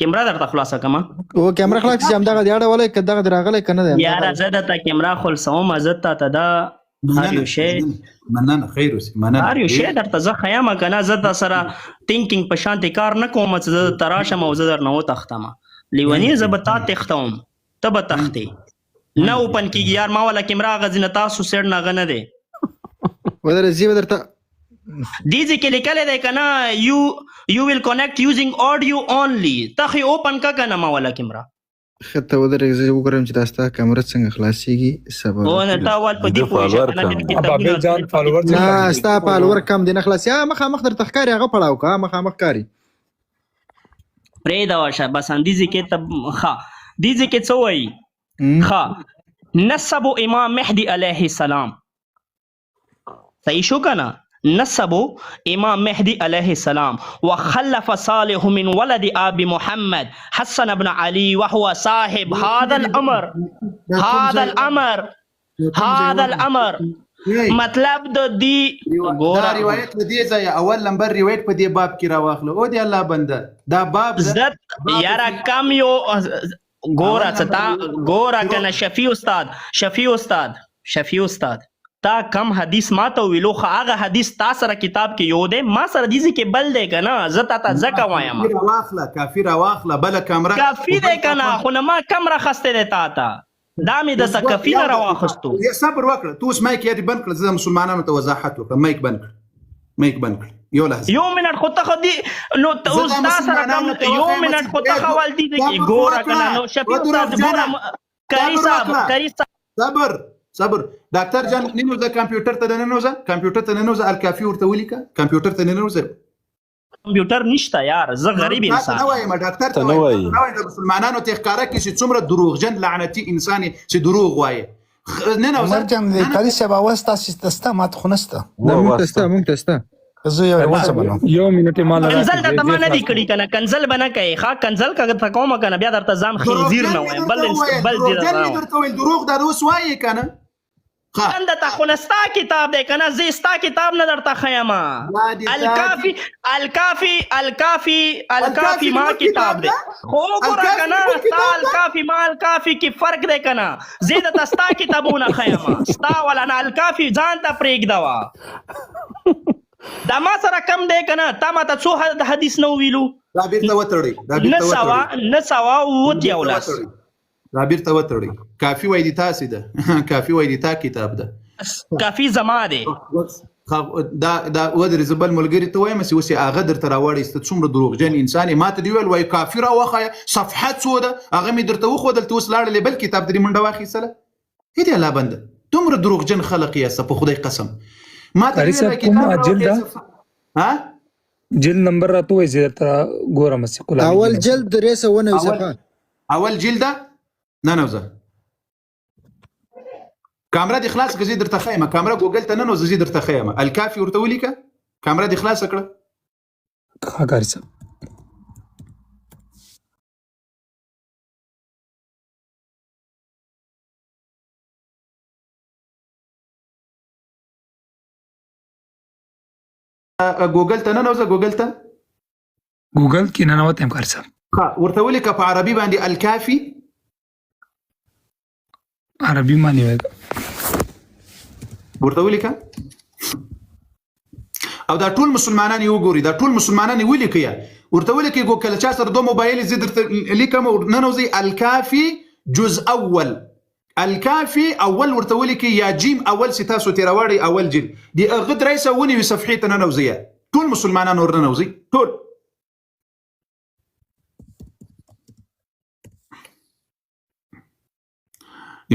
کیمره درته خلاصه کما. او کیمره خلاص چې همدغه دی اړولې که دغه دی راغلی که نه دی؟ یاره زه درته کیمره خلاصوم، زه تا ته دا هر یو شی. مننه، خیر اوسې، مننه. هر یو شی درته زه ښیم که نه. زه تا سره تینکینګ په شانتې کار نه کوم چې زه درته راشم او زه درنه وتښتم. لیونی، زه به تا تښتوم، ته به تښتې نه. اوپن کېږي یار ما والا کیمره، هغه ځینه تاسو سیډ نه هغه نه دی. ودرې، زه به درته دې ځای کې لیکلی دی که نه، you will connect using audio only. ته خو یې اوپن که که نه ما والا کیمره. ښه، ته ودرېږه، زه وګورم چې دا ستا کمره څنګه خلاصېږي. صبر. او نه، تا اول په دې د پوه شه فالوور که نه. کم. بیا کتابونه بابل جان، فالوور څه نه کم دي؟ ستا فالوور کم دی، نه خلاصي. مخامخ درته ښکاري، هغه پړاو که مخامخ ښکاري. پرېږده وشه بس. همدې ځای کې ته ښه، دې ځای کې څه وایي؟ ښه، نسب امام مهدي علیه السلام، صحیح شو که نه؟ نسب امام مهدي عليه السلام وخلف صالح من ولد ابي محمد حسن بن علي وهو صاحب هذا الامر، هذا الامر، هذا الامر. مطلب د دې دا ګوره روایت له دې ځایه اول نمبر روایت په دې باب کې راواخله. او دی الله بنده، دا باب ده. زت یاره کم یو ګوره څه تا ګوره کنه. شفیع استاد، شفیع استاد، شفیع استاد، تا کم حدیث ما ته ویلو، خو هغه حدیث تا سره کتاب کې یو دی، ما سره دیزي کې بل دی کنه. زه تا ته ځکه وایم. کافي راواخله، کافي راواخله بله کمره. کافي دی کنه، خو نه ما کم راخستی دی تا ته، دا مې درته کافي نه راواخستو. یا صبر وکړه، ته اوس مایک یې بند کړه، زه مسلمانانو ته وضاحت وکړم. مایک بند کړه، مایک بند کړه، یو لحظه. یو منټ، خو ته خو دی نو ته زه اوس دا تا سره کم مسلمانانو ته یو وښایم منټ، چې خو ته صبر خو دی کې ګوره کنه. نو شفیع استاد ګوره، قاري صاحب، قاري صاحب. صبر صبر. ډاکټر جان، ننوځه کمپیوټر ته، ننوځه کمپیوټر ته، ننوځه. الکافي ورته ولیکه، کمپیوټر ته ننوځه. کمپیوټر نشته یار، زه غریب تا ته انسان نه یم. وایم، ډاکټر ته ته نه وایم. وایي. نه وایم، د مسلمانانو ته ښکاره کړي چې څومره دروغجن لعنتي انسان یې چې دروغ وایي. ننوځه. عمر جان، د قاري صاحب اواز تاسو ته سته؟ ماته خو نسته. نه، مونږ ته سته، مونږ ته سته. زه یو څه بنم. یو منټ یې مال کنزل راکړه، درته ما زه نه دی خلاص کړی کنه. کنزل به نه کوي. ښه، کنزل که ته کومه کنه، بیا درته ځان خنزیر دروغجن نه مې وایم، درته بل وویل، بل ځای دروغجن درته مې وایم. درته وویل، دروغ دا اوس وایې که نه؟ ښه، څنګه ته خو نه ستا کتاب دی کنه، زه ستا کتاب نه درته ښیم. دا دې تا الکافي، الکافي، الکافي، الکافي الکافي ما زموږ کتاب کتاب دی ده؟ خو وګوره الکافي کنه. زموږ ستا کتاب ده؟ الکافي ما الکافي کې فرق دی کنه. زه درته ستا کتابونه ښیم، ستا ولا نه. الکافي ځان ته پرېږده وا. دا ما سره کم دی کنه. تا ما ته څو حدیث نه ویلو؟ دا بیرته وتړئ، دا نه بیرته سوا وتړئ، نه سوا اووه بیرته یو لس. وتړئ، دا بیرته وتړئ. کافي وای دی تاسې ده، کافي وای دی تا کتاب ده. کافي زما دی. دا دا ودرې، زه بل ملګري ته وایم چې اوس یې هغه درته راوړی. ته څومره دروغجن انسان یې! ما ته دې ویل وایي کافي راوښیه، صفحه څو ده، هغه مې درته وښودل، ته اوس لاړلې بل کتاب درې منډه واخیستله. هې دې الله بنده، دومره دروغجن خلق یاست، په خدای قسم. ما ته قاري دې ویل صاحب، وایي کوم کتاب جلد راوښیه ده؟ صفحه. ها، جلد نمبر راته ووایه، زه درته ګورم چې کلامي اول دي. جلد 390 اول صفحه. اول جلد ده. ننوځه، کامره دې خلاص کړه، زه درته ښیم. کامره ګوګل ته ننوځه، زه درته ښیم. الکافي ورته ولیکه، کامره دې خلاصه کړه. ښه قاري صاحب. ګوګل ته ننوځه، ګوګل ته. ګوګل کې ننوتی یم قاري صاحب. ښه، ورته ولیکه په عربي باندې الکافي. عربي معنی وایي. ورته ولیکه او دا ټول مسلمانان یې وګوري، دا ټول مسلمانان یې ولیکي، ورته ولیکي. ګو کله چا سره دوه موبایل، زه درته لیکم. ننوځئ، الکافي جز اول، الکافي اول ورته ولیکي یا جیم اول چې تاسو ترې راوړئ. اول جلد د هغه 390 صفحې ته ننوځئ. ټول مسلمانان ورننوځئ، ټول.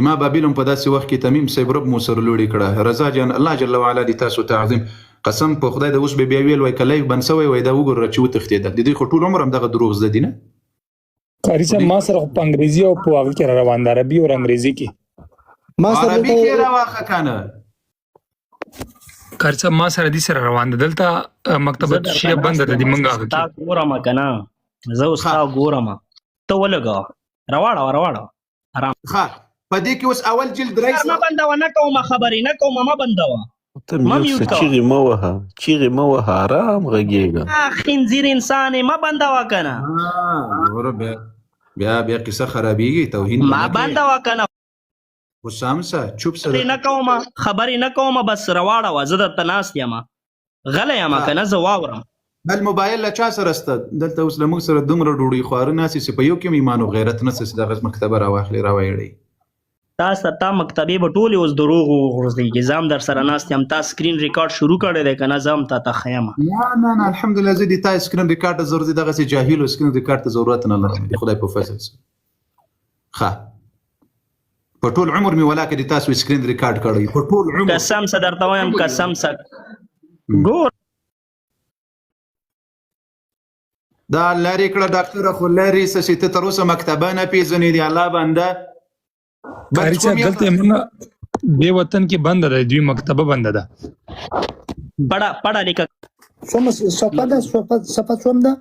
ما بابل هم په داسې وخت کې تمیم صاحب رب مو سره لوړې کړه. رضا جان، الله جل وعلا دې تاسو ته عظیم قسم په خدای د اوس به بیا ویل وای که لایف بند سوی وای. دا وګوره چې وتښتېدل. د دوی خو ټول عمر هم دغه دروغ زده دي نه. قاري صاحب، ما سره خو په انګریزي او په هغه کې را روان ده، عربي او انګریزي کې. ما سره عربي کې دلته راواخه کنه. قاری صاحب ما سره دي سره روان ده دلته. زه مکتبه درته شیعه ناست بنده ده یم، د منګه زه هغه ستا کې. ګورم که نه، زه اوس ښه ستا ګورم. ته ولګوه، راواړوه راواړوه آرام. ښه، په دې کې اوس اول جلد درې یار مه سوه بندوه، نه کومه خبرې نه کومه، مه بندوه، ته مه میوټ میوټ شه، کوه. چیغې مه وهه، چیغې مه وهه، آرام غږېږه. خنزیر انسان یې، مه بندوه کنه. ګوره بیا بیا بیا قصه خرابېږي، توهین به ما نه کوې. بندوه کنه. اوس هم سه چوپ سه. خبرې نه کومه، خبرې نه کومه، بس رواړوه، زه درته ناست یم، غلی یم ښه که نه زه واورم. بل موبایل له چا سره سته؟ دلته اوس له موږ سره دومره ډوډۍ خواره ناست چې په یو کې هم ایمان او غیرت نه څه چې دغه مکتبه راواخلي راویړي. تا ستا تا مکتبې به ټولې اوس دروغ وغورځېږي. زه هم در سره ناست یم، تا سکرین ریکارډ شروع کړی دی که نه، زه هم تا ته ښیم. نه نه نه، الحمدلله، زه د تا سکرین ریکارډ ته ضرورت، دغسې جاهلو سکرین ریکارډ ته ضرورت نه لرم، د خدای په فضل سره. ښه، په ټول عمر مې ولاکه د تاسو سکرین ریکارډ کړی، په ټول عمر. قسم څه درته وایم، قسم څه ګور. دا لرې کړه ډاکټره، خو لرې څه چې ته تر اوسه مکتبه نه پېژنې دی الله بنده. بس قاری کوم صاحب یو دلته موږ دې وطن کې بنده ده، دوی مکتبه بنده ده. پړه پړه لیکه. څومره صفحه ده؟ صفحه څوم ده؟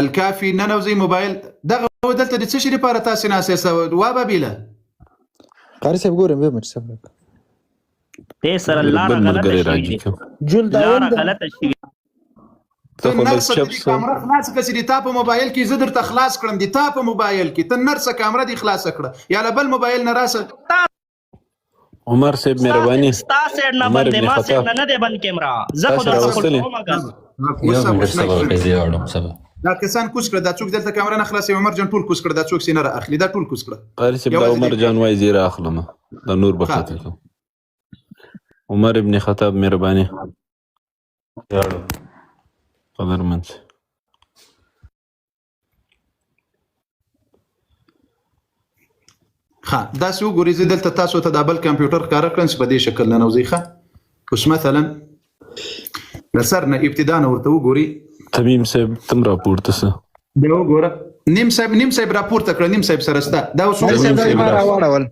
الکافي ننوځئ موبایل دغه دلته د څه شي لپاره تاسې ناست یاست؟ وا بابیله. قاری صاحب ګورم به مټ صاحب. دې سره بل لاره غلطه ملګری شوې راګي دي، که جلد اول لاره ده. غلطه شوې. ته ته خو لږ نرسه چپ دې سه. کامره خلاص کړه چې د تا په موبایل کې زه درته خلاص کړم. د تا په موبایل کې ته نرسه کامره دې خلاصه کړه یا له بل موبایل نه راسه. عمر صاحب مهرباني. ستا سیډ نه عمر بند دی، ابن ما سیډ خطاب نه نه دی بند کیمرا، زه خو تاسو درته راوستلې. کومه کنه. اوس اوس نه سبا پیسې اړم سبا. دا کسان کوز کړه، دا څوک دلته کامره نه خلاصوي؟ عمر جان ټول کوز کړه، دا څوک سي نه را اخلي، دا ټول کوز کړه. قاری صاحب دا یوازې عمر دې جان وای زیره اخلم، دا نور به ښه قتل کوم. عمر ابن خطاب مهرباني، قدرمن سه. ښه، داسې وګورئ، زه دلته تاسو ته دا بل کمپیوټر ښکاره کړم چې په دې شکل ننوځئ. ښه، اوس مثلا له سر نه ابتدا نه ورته وګورئ. تمیم صاحب تم راپورته سه. بیا وګوره، نیم صاحب، نیم صاحب راپورته کړه، نیم صاحب سره سته دا اوس قاری وګوره. صاحب تمیم دا صاحب ما راشه. راواړول.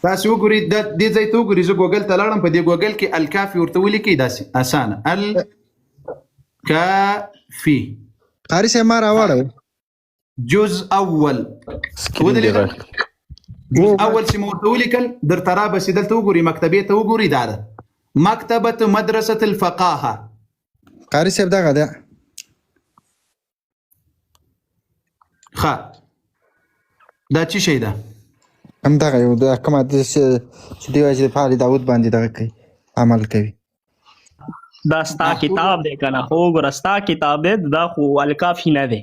تاسو وګورئ، دا دې ځای ته وګورئ. زه ګوګل ته لاړم، په دې ګوګل کې الکافي ورته ولیکئ، داسې اسانه، الکافي قاری صاحب ما راواړول. جز اول سکرین دې ودرېدل. غټ کړه. جز اول چې مو ورته ولیکل درته رابسي. دلته وګورئ، مکتبې ته وګورئ، دا ده مکتبة مدرسة الفقاهة. قاری صاحب دغه ده. ښه، دا څه شی ده؟ هم دغه یو د کوم حدیث چې دی وایي چې په آل داود باندې دغه کوي، عمل کوي. دا ستا کتاب دی کنه، خو وګوره ستا کتاب دی دا، خو الکافي نه دی.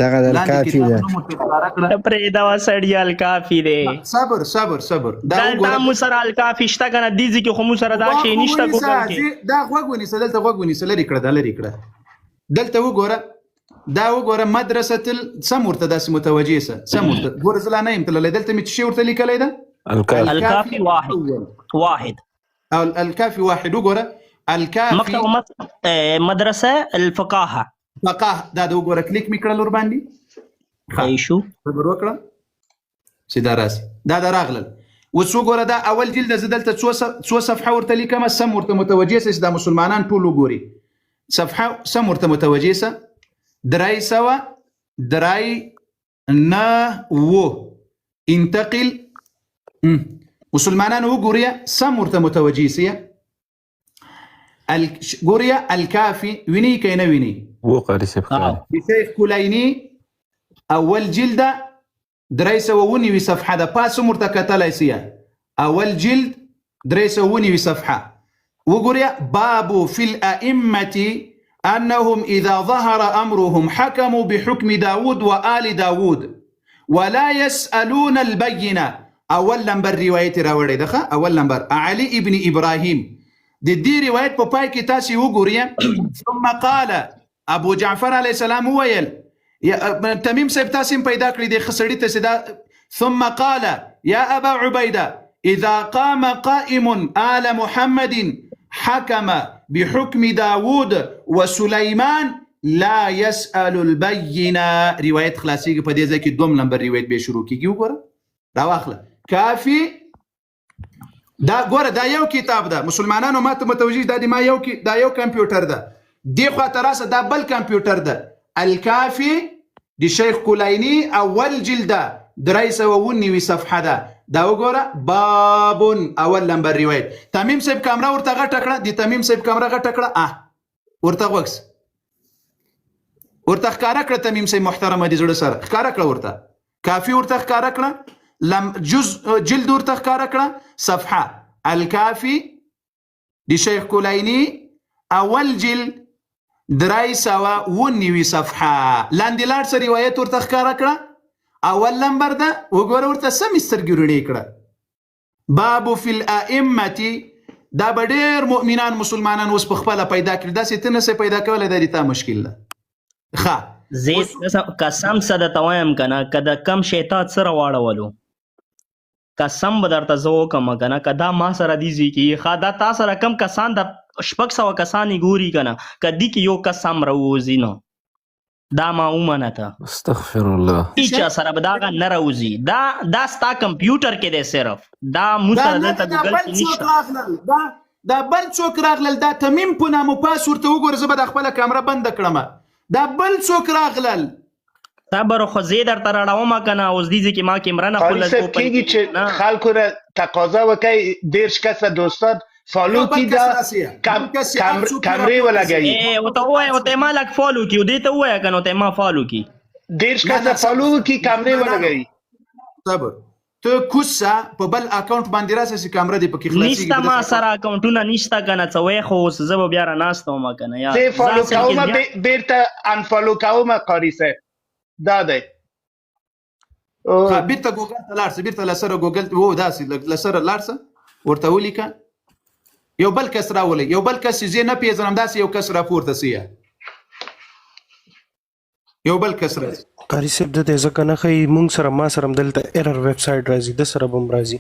دغه د لاندې الکافي کتاب ده. نوم ورته ښکاره کړه. ته پرېږده وه سړیه، الکافي دی. صبر صبر صبر، دا دلته وګوره. مو سره الکافي شته کنه، دې ځای کې خو مو سره دا غوږ شی نشته ونیسه، ګوګل کې. دا غوږ ونیسه، دلته غوږ ونیسه، لرې کړه دا، لرې کړه. دلته وګوره، دا وګوره، مدرسة سم ورته داسې متوجه سه، سم ورته ګوره، زه لا نه یم تللی. دلته مې څه شی ورته لیکلی ده؟ الکافي. الکافي واحد اول. واحد. الکافي واحد، وګوره الکافي. مکتب مدرسه الفقاهه. فقاه، دا د وګوره، کلیک مې کړل ورباندې. ښه، ای شو. صبر وکړه چې دا راسي. دا دا راغلل. اوس وګوره، دا اول جلد، زه دلته څو صفحه ورته لیکم، سم ورته متوجه سه چې دا مسلمانان ټول وګوري. صفحه سم ورته متوجه سه، 393 و انتقل. مسلمانان وګوري، سم ورته متوجه سه. ګوري الکافي، ویني که نه ویني؟ وو قاری صاحب ښکاري. د شیخ کلیني اول جلد 390 صفحه ده، پاس هم ورته کتلی سي. اول جلد 390 صفحه وګورئ. باب في الأئمة أنهم إذا ظهر أمرهم حكموا بحكم داود وآل داود ولا يسألون البينة. اول نمبر روایت راوړی ده. ښه، اول نمبر علي ابن ابراهیم. د دې روایت په پای کې تاسو وګورئ، ثم قال ابو جعفر علیه السلام وویل، تمیم صاحب تاسو هم پیدا کړی دی خسړی ته سدا. ثم قال يا ابا عبيده اذا قام قائم آل محمد حكم بحكم داود وسليمان لا يسأل البينه روایت خلاصيږي په دې ځای کې دوم نمبر روایت به شروع کیږي. وګوره راواخله کافی. دا ګوره دا یو کتاب ده مسلمانانو ماته متوجه دا دی ما یو کې دا یو کمپیوټر ده، دی خوا ته راسه دا بل کمپیوټر ده. الکافی د شیخ کلینی اول جلد 399 صفحه ده. دا وګوره باب اول نمبر روایت. تمیم صاحب کمره ورته غټه کړه، د تمیم صاحب کمره غټه کړه، ورته غوږ ورته ښکاره کړه. تمیم صاحب محترمه د زړه سره ښکاره کړه ورته، کافی ورته ښکاره کړه، لم جز جلد ورته ښکاره کړه، صفحه الکافی د شیخ کلینی اول جلد 399 صفحه. لاندې لاړ څه روایت ورته ښکاره کړه، اول نمبر ده. وګوره ورته سمې سترګې رڼې کړه. باب فی الائمه. دا به ډېر مؤمنان مسلمانان اوس په خپله پیدا کړي، داسې ته نه سې پیدا کولی، دا د تا مشکل ده. ښه زه قسم څه درته وایم که نه، که د کم شیطان څه راواړولو قسم به درته زه وکړم که نه، که دا ما سره دي ځای کې ښه، دا تا سره کم کسان د 600 کسان یې ګوري که نه، که دي کې یو کس هم راووځي نو دا ما ومنه ته. استغفر الله. هیچا سره به داغه نه راوځي. دا دا ستا کمپیوټر کې دی صرف، دا مو دا سره نه دلته دا ګوګل بل کې څوک نشته. راغلل، دا بل څوک راغلل، دا تمیم په نامه پاس ورته وګوره. زه به د خپله کمره بنده کړم. دا بل څوک راغلل. صبر خو زه درته راړوم که نه، اوس دې ځای کې ما کیمره نه قاری خو لږ صاحب اوپن کېږي کړي چې نه. خلکو نه تقاضا وکړي 30 کسه دوستان فالو یو بل کی کس دا راسي، کم بل کس چې هر کم څوک یې کمرې راپورته سي. ولګوي. ورته ووایه، ورته ما لږ فالو کړي، دې ته ووایه که نه، ورته ما فالو کړي. 30 نه کسه نه فالو صبر وکړي کمرې مسلمانانو ولګوي. صبر، ته کوز سه په بل اکاونټ باندې راسه چې کمره دې پکې خلاصېږي نشته په ما داسې اکاونټ. سره اکاونټونه نشته که نه، څه وایې خو اوس زه به بیا راناسته وم که نه یار. زه زه فالو اصل کې کوم زیات بیرته انفالو کوم قاری صاحب دا دی. ښه بیرته ګوګل ته لاړ سه، بیرته له سره ګوګل ته و داسې له سره لاړ سه، ورته ولیکه یو بل کس راولئ، یو بل کس چې زه نه پېژنم داسې یو کس راپورته سي، یو بل کس راځي. قاری صاحب دته ځکه نه ښیي مونږ سره، ما سره هم دلته ایرر ویب سایټ راځي، د سره به هم راځي.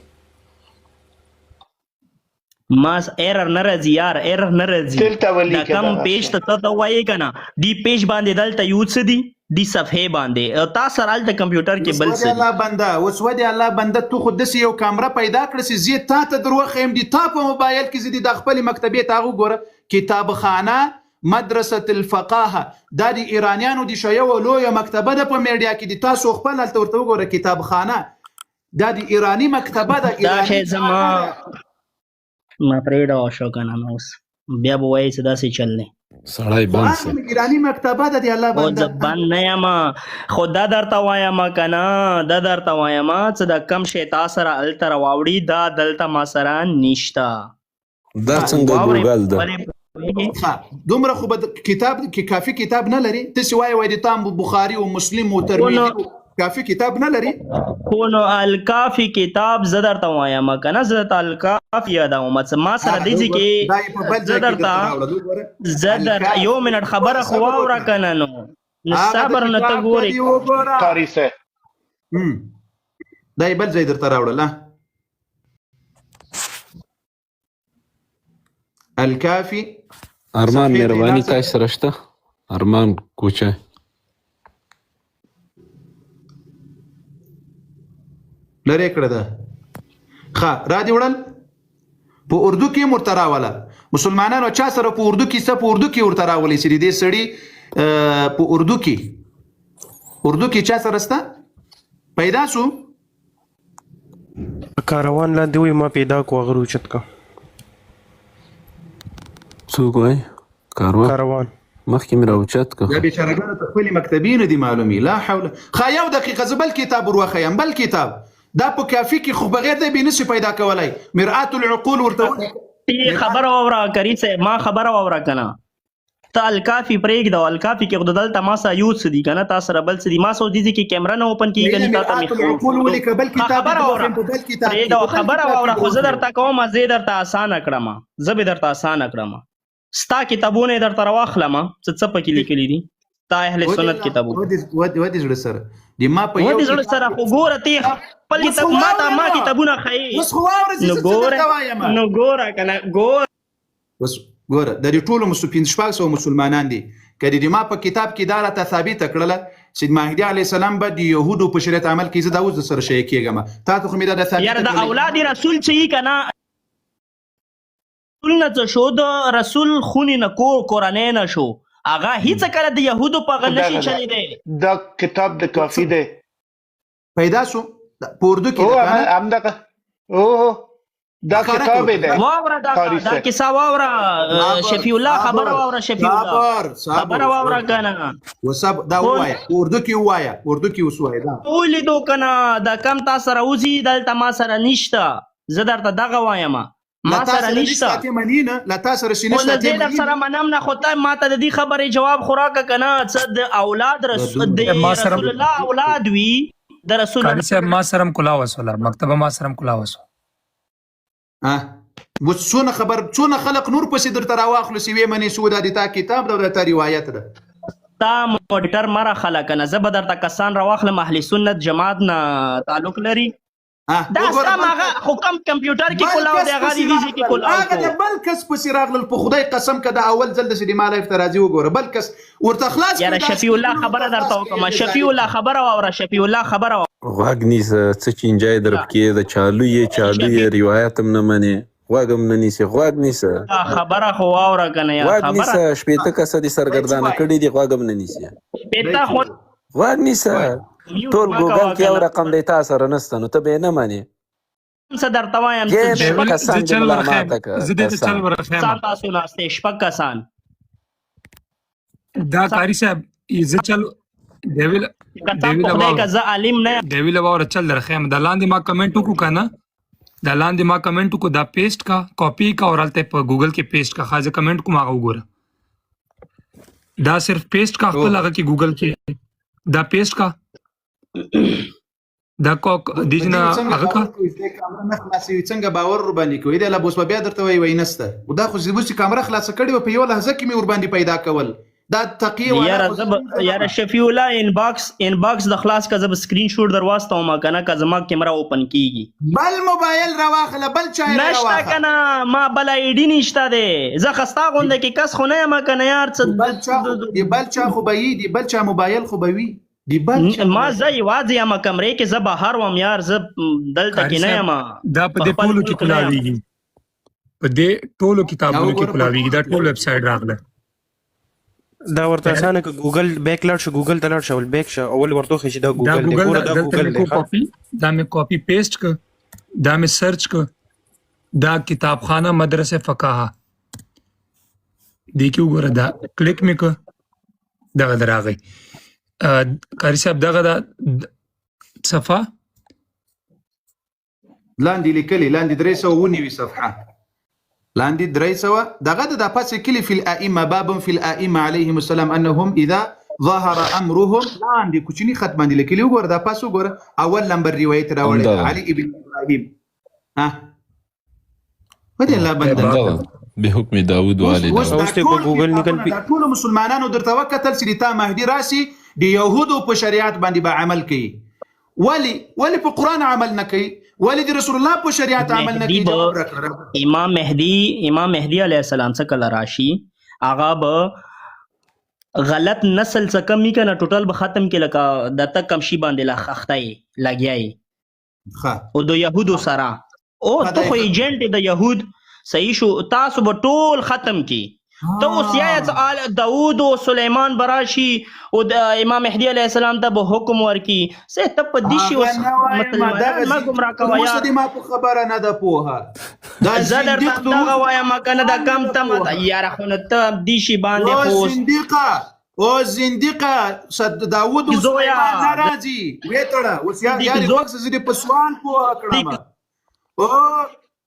ما ایرر نه راځي یار، ایرر نه راځي. دلته دا ولیکه کم دغه پیج ته ته وایې که نه، دی پیج باندې دلته یو څه دي، دی صفحې باندې تا سره هلته کمپیوټر کې اوس بل ودې څه دي. الله بنده، اوس ودې الله بنده، ته خو داسې یو کامره پیدا کړه چې زه تا ته در وښیم، دي تا په موبایل کې زه دې دا خپلې مکتبې ته هغه وګوره، کتابخانه مدرسة الفقاهه، دا د ایرانیانو د شیعه و لویه مکتبه ده په میډیا کې، د تاسو خپل هلته ورته وګوره کتابخانه، دا د ایراني مکتبه ده، دا ایراني شی زما خانه ده. ما پرېږده شو که نه، نو اوس بیا به وایې چې داسې چل دی. سړی بند سه. قرآن ایرانی مکتبه ده دی الله او بنده. زه بند نه یم، خو دا درته وایم که نه، دا درته وایم چې دا کم شی تا سره هلته راواوړي دا دلته ما سره نشته. دا څنګه واورې ګوګل ده؟ ولې پوهېږې؟ ښه دومره خو به کتاب کې کافي کتاب نه لري، ته چې وایې وایې د تام بخاري او مسلم او خو ترمذي نو کافي کتاب نه لري. خو نو الکافي کتاب زه درته وایم که نه، زه درته الکافي یادوم چې ما سره دې ځای کې دا یې په بل زه ځای کې درته درته راوړل، وګوره زه درته یو منټ خبره خو صبر واوره وکړه. که نه، نو نو هغه د صبر نه ته کتاب ته ګورې. دې وګوره. قاری صاحب دا یې بل ځای درته راوړل. الکافي ارمان صفحې ته یې مهرباني لاړ سه. تاسو سره شته؟ ارمان کوچی لرې کړه ده. ښه را دې وړل په اردو کې هم ورته راوله. مسلمانانو چا سره په اردو کې څه په اردو کې ورته راولي چې د دې سړي په اردو کې، اردو کې چا سره سته پیدا سو؟ کاروان لاندې وای ما پیدا کو، هغه راوچت کا. څوک وای؟ کاروان کاروان مخکې مې راوچت که. دا بیچارهګانو ته خپلې مکتبې نه دي معلومې. لا حول. ښه یو دقیقه زه بل کتاب ور وښیم، بل کتاب دا په کافي کې خو بغیر دی به نشي پیدا کولای. مرآت العقول ورته خبره واوره قاري صاحب، ما خبره واوره که نه، ته الکافي پرېږده، الکافي کې خو دلته ما سره یو څه دي که نه، تا سره بل څه دي. ما سره دې ځای کې کیمره نه اوپن کېږي که نه، تا ته مې مرآت العقول ولیکه، بل کتاب خبره واوره په بل کتاب کې، پرېږده، په بل خبره کتاب کې واوره، خو زه وښیم. درته کوم، زه درته اسانه کړم، زه به درته اسانه کړم. ستا کتابونه یې درته راواخلم چې څه پکې لیکلي دي، تا اهل سنت کتابونه. ودې زړه سره د ما په یو ودې زړه سره خو ګوره ته خپل اوس کتاب خو ما ته ما واوره. کتابونه ښیې. اوس خو واوره چې نو زه څه ګوره، درته وایم. نو ګوره که نه، ګوره. اوس ګوره د دې ټولو 650 مسلمانان دي. که د ما په کتاب کې دا راته ثابته کړله چې مهدي علیه السلام به د یهودو په شریعت عمل کوي، زه دا اوس در سره شیء کېږم. تا ته خو مې دا ثابته یاره د کړله. اولاد رسول چې یي که نه، رسول نه څه شو، د رسول خونې نه کور کورنۍ نه شو، هغه هیڅ کله د یهودو په هغه نشي دغه ده. چلیدی. دا کتاب د کافی دی. پیدا شو په اردو کې او ده که نه؟ همدغه، او دا ښکاره کتاب کړو. دی. واوره دا قاری دا صاحب. کیسه واوره، صبر شفیع الله خبره صبر واوره، شفیع الله صبر صبر خبره واوره کنه. وسب دا خو ووایه، په اردو کې ووایه، اردو کې اوس ووایه دا. ولیدو کنه، دا کم تا سره وځي، دلته ما سره نشته، زه درته دغه وایم، له ما تا سره سره نشته. نشته ته منې نه، له تا سره چې خو نشته نه ته زه در منې سره نه. منم نه، خو ته ما ته د دې خبرې جواب خو راکړه که نه. څه د اولاد دا رسول دومره د ما سره رسول الله اولاد وي، د رسول قاری الله صاحب ما سره هم کولا وسوله، مکتبه ما سره هم کولا وسوله. ها اوس څونه خبر، څونه خلق نور پسې درته راواخلو چې ویې منې چې دا د تا کتاب ده او دا تا روایت ده. تا موډیټر مه راخله که نه، زه به درته کسان راواخلم اهل سنت جماعت نه تعلق لري. ها دا وګوره، سم بل هغه کس خو کم کمپیوټر کې بل کولاو کس دی، هغه پسې دی ویزې کې راغلل، کولاو هغه کو. د بل کس پسې راغلل، په خدای قسم که دا اول ځل د چې د ما لایف ته راځي وګوره، بل کس ورته خلاص کړي یاره دا شفیع الله سکرینونه خبره ورته درته خلاص وکړم، کړي شفیع الله خبره واوره، شفیع الله خبره غوږ نیسه، څه چینجی درپکې د چالو یې چالو یې، شفیع روایت هم نه منې، غوږ هم نه نیسې، غوږ نیسه، خبره خو واوره که نه یار، غوږ خبره نیسه، 60 کسه دې دی څه سرګردانه وایي؟ کړي دي، غوږ هم نه نیسې، دی 60 څه خو وایي؟ غوږ نیسه. میوټ ټول مه ګوګل کوه کې یو که نه. رقم دی، تا سره نسته نو ته به یې نه منې. څه درته وایم، څه دېرش شپږ دیوی زه کسان دې چل ملا ورخیم، ماته که زه دې ته چل کسان. ورخیم. کسان تاسو ناست یئ، شپږ کسان. دا قاری صاحب زه چل دیوی قسم دیوی په له خدای که واوره، زه عالم نه یم. دیوی له واوره چل درخیم. دا لاندې ما کمنټ وکړو که نه، دا لاندې ما کمنټ وکړو، دا پیسټ کا، کاپی کا، اور هلته په ګوګل کې پیسټ کا. ښه زه کمنټ کوم هغه وګوره، دا صرف پیسټ کا خپل هغه کې ګوګل کې دا پیسټ کا، دا کوک په دې دیجنا به څنګه هغه کا. باور کوي؟ چې کامره نه خلاصوي څنګه باور ور باندې کوي؟ دی لا اوس به بیا درته وایي وایي نسته. خو دا خو چې اوس چې کامره خلاصه کړې وه، په یوه لحظه کې مې ورباندې پیدا کول. دا تقیه والا یاره خو زه زه به څنګه یاره زغمم؟ شفیع الله انباکس انباکس د خلاص که زه به سکرین شوټ در واستوم که نه، که زما کیمره اوپن کیږي. بل موبایل راواخله، بل چا یې نشته راواخه. که نه، ما بل ایډي نشته دی، زه خستا غونده کې کس خو نه یم که نه یار. څه د بل چا خو د بل چا خو به یي، د بل چا موبایل خو به وي، د بل چا ما موبایل. زه یوازې یم کمرې کې، زه بهر وم یار، زه دلته قاری کې نه صاحب یم، دا په په دې خپل ټولو کې ملک نه یم. کولاویږي، په دې ټولو دا کتابونو کې وګوره په کولاویږي، ټولو دا کې ټول ویب سایټ راغله. دا ورته اسانه که ګوګل بیک لاړ شو، ګوګل ته لاړ شه، اول بیک شه، اول ورته وښیه چې دا دا ګوګل دی، ګوګل ګوره دا دا دلته ګوګل مې دی. کو ښه کاپي، دا مې کاپي پیسټ ک، دا مې سرچ ک، دا کتابخانه مدرسه فقاهه دې کې وګوره، دا کلیک مې ک، دغه دراغی. قاری صاحب دغه دا صفحه لاندې لیکلي، لاندې 390 صفحه، لاندې 300 دغه د پاسې کلی فی الائمه، باب فی الائمه علیهم السلام انهم اذا ظهر امرهم، لاندې کوچني خط باندې لیکلي وګوره، دا پاس وګوره، اول نمبر روایت راوړی ده همدغه علي ابن ابراهیم. ها ودې الله بنده. همدغه به حکم داود اوس والي اوس داود. دا اوس ته په ټول ګوګل نکل کتابونه پی دا ټولو مسلمانانو درته وکتل چې د تا مهدي راسي د یهودو په شریعت باندې به عمل کوي، ولی ولی په قرآن عمل نه کوي، ولی د رسول الله په شریعت عمل نه مهدي کوي؟ به جواب راکړه. امام مهدي، امام مهدي علیه السلام څه کله راشي، هغه به غلط نسل څه کم وي که نه، ټوټل به ختم کړي، لکه د ته کم شي باندې لا اخته یې لګیا یې ښه او د یهودو سره، او ښه ته دا خو یې ایجنټ د یهود، صحیح شو، تاسو به ټول ختم کی. ته اوس یا آل داود او سلیمان براشي او د امام مهدي علیه السلام ته به حکم ورکی، څه ته په دې شي هغه اوس نه وایم، مسلمانان دغه ما زندیق ګمراه تر کوه اوسه یار. دې ما په خبره نه ده پوهه، دا زه درته زندیق تر دغه اوسه وایم که نه، دا نه کم ده ته ماته پوهه. یاره، خو نو ته دې شي باندې او خو اوس زندیقه، او زندیقه، داود او زویا سلیمان نه راځي، وې تړه اوس یار زندیق یارې زو غوږ شه، زه دې په سوال پوهه کړم. او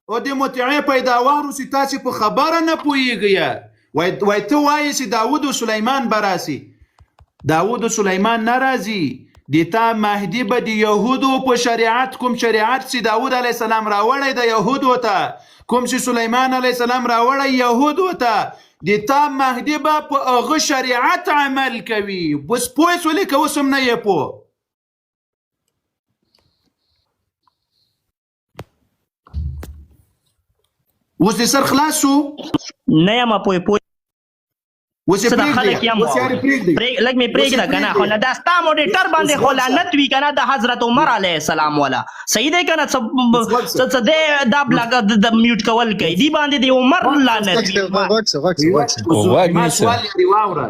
او د متعې پیداوار اوسې، تاسې په خبره نه پوهېږئ. وای وای ته وایې چې داود او سلیمان به راسي، داود او سلیمان نه راځي. د تا مهدي به د یهودو په شریعت، کوم شریعت چې داود علیه السلام راوړی د یهودو ته، کوم چې سلیمان علیه السلام راوړی یهودو ته، د تا مهدي به په هغه شریعت عمل کوي. بس پوه سولې که اوس هم نه یې پوه؟ اوس دې سر خلاص شو؟ نه یم پوه پوه. اوس یې څه د پرېږدئ خلک یم اوس یاري واوري پرېږدئ لږ مې اوس یې پرېږده کنه خو پرېږدئ نه دا ستا موډیټر اوس باندې خو غوږ شه لعنت وي کنه د حضرت عمر علیه السلام ولا صحیح دی کنه څه اوس غوږ شه څه څه دی دا بلاګ د میوټ کول کوي دی باندې د عمر لعنت وي ما غوږ شه غوږ شه غوږ شه اوس غوږ ما نیسه سوال یاري واوره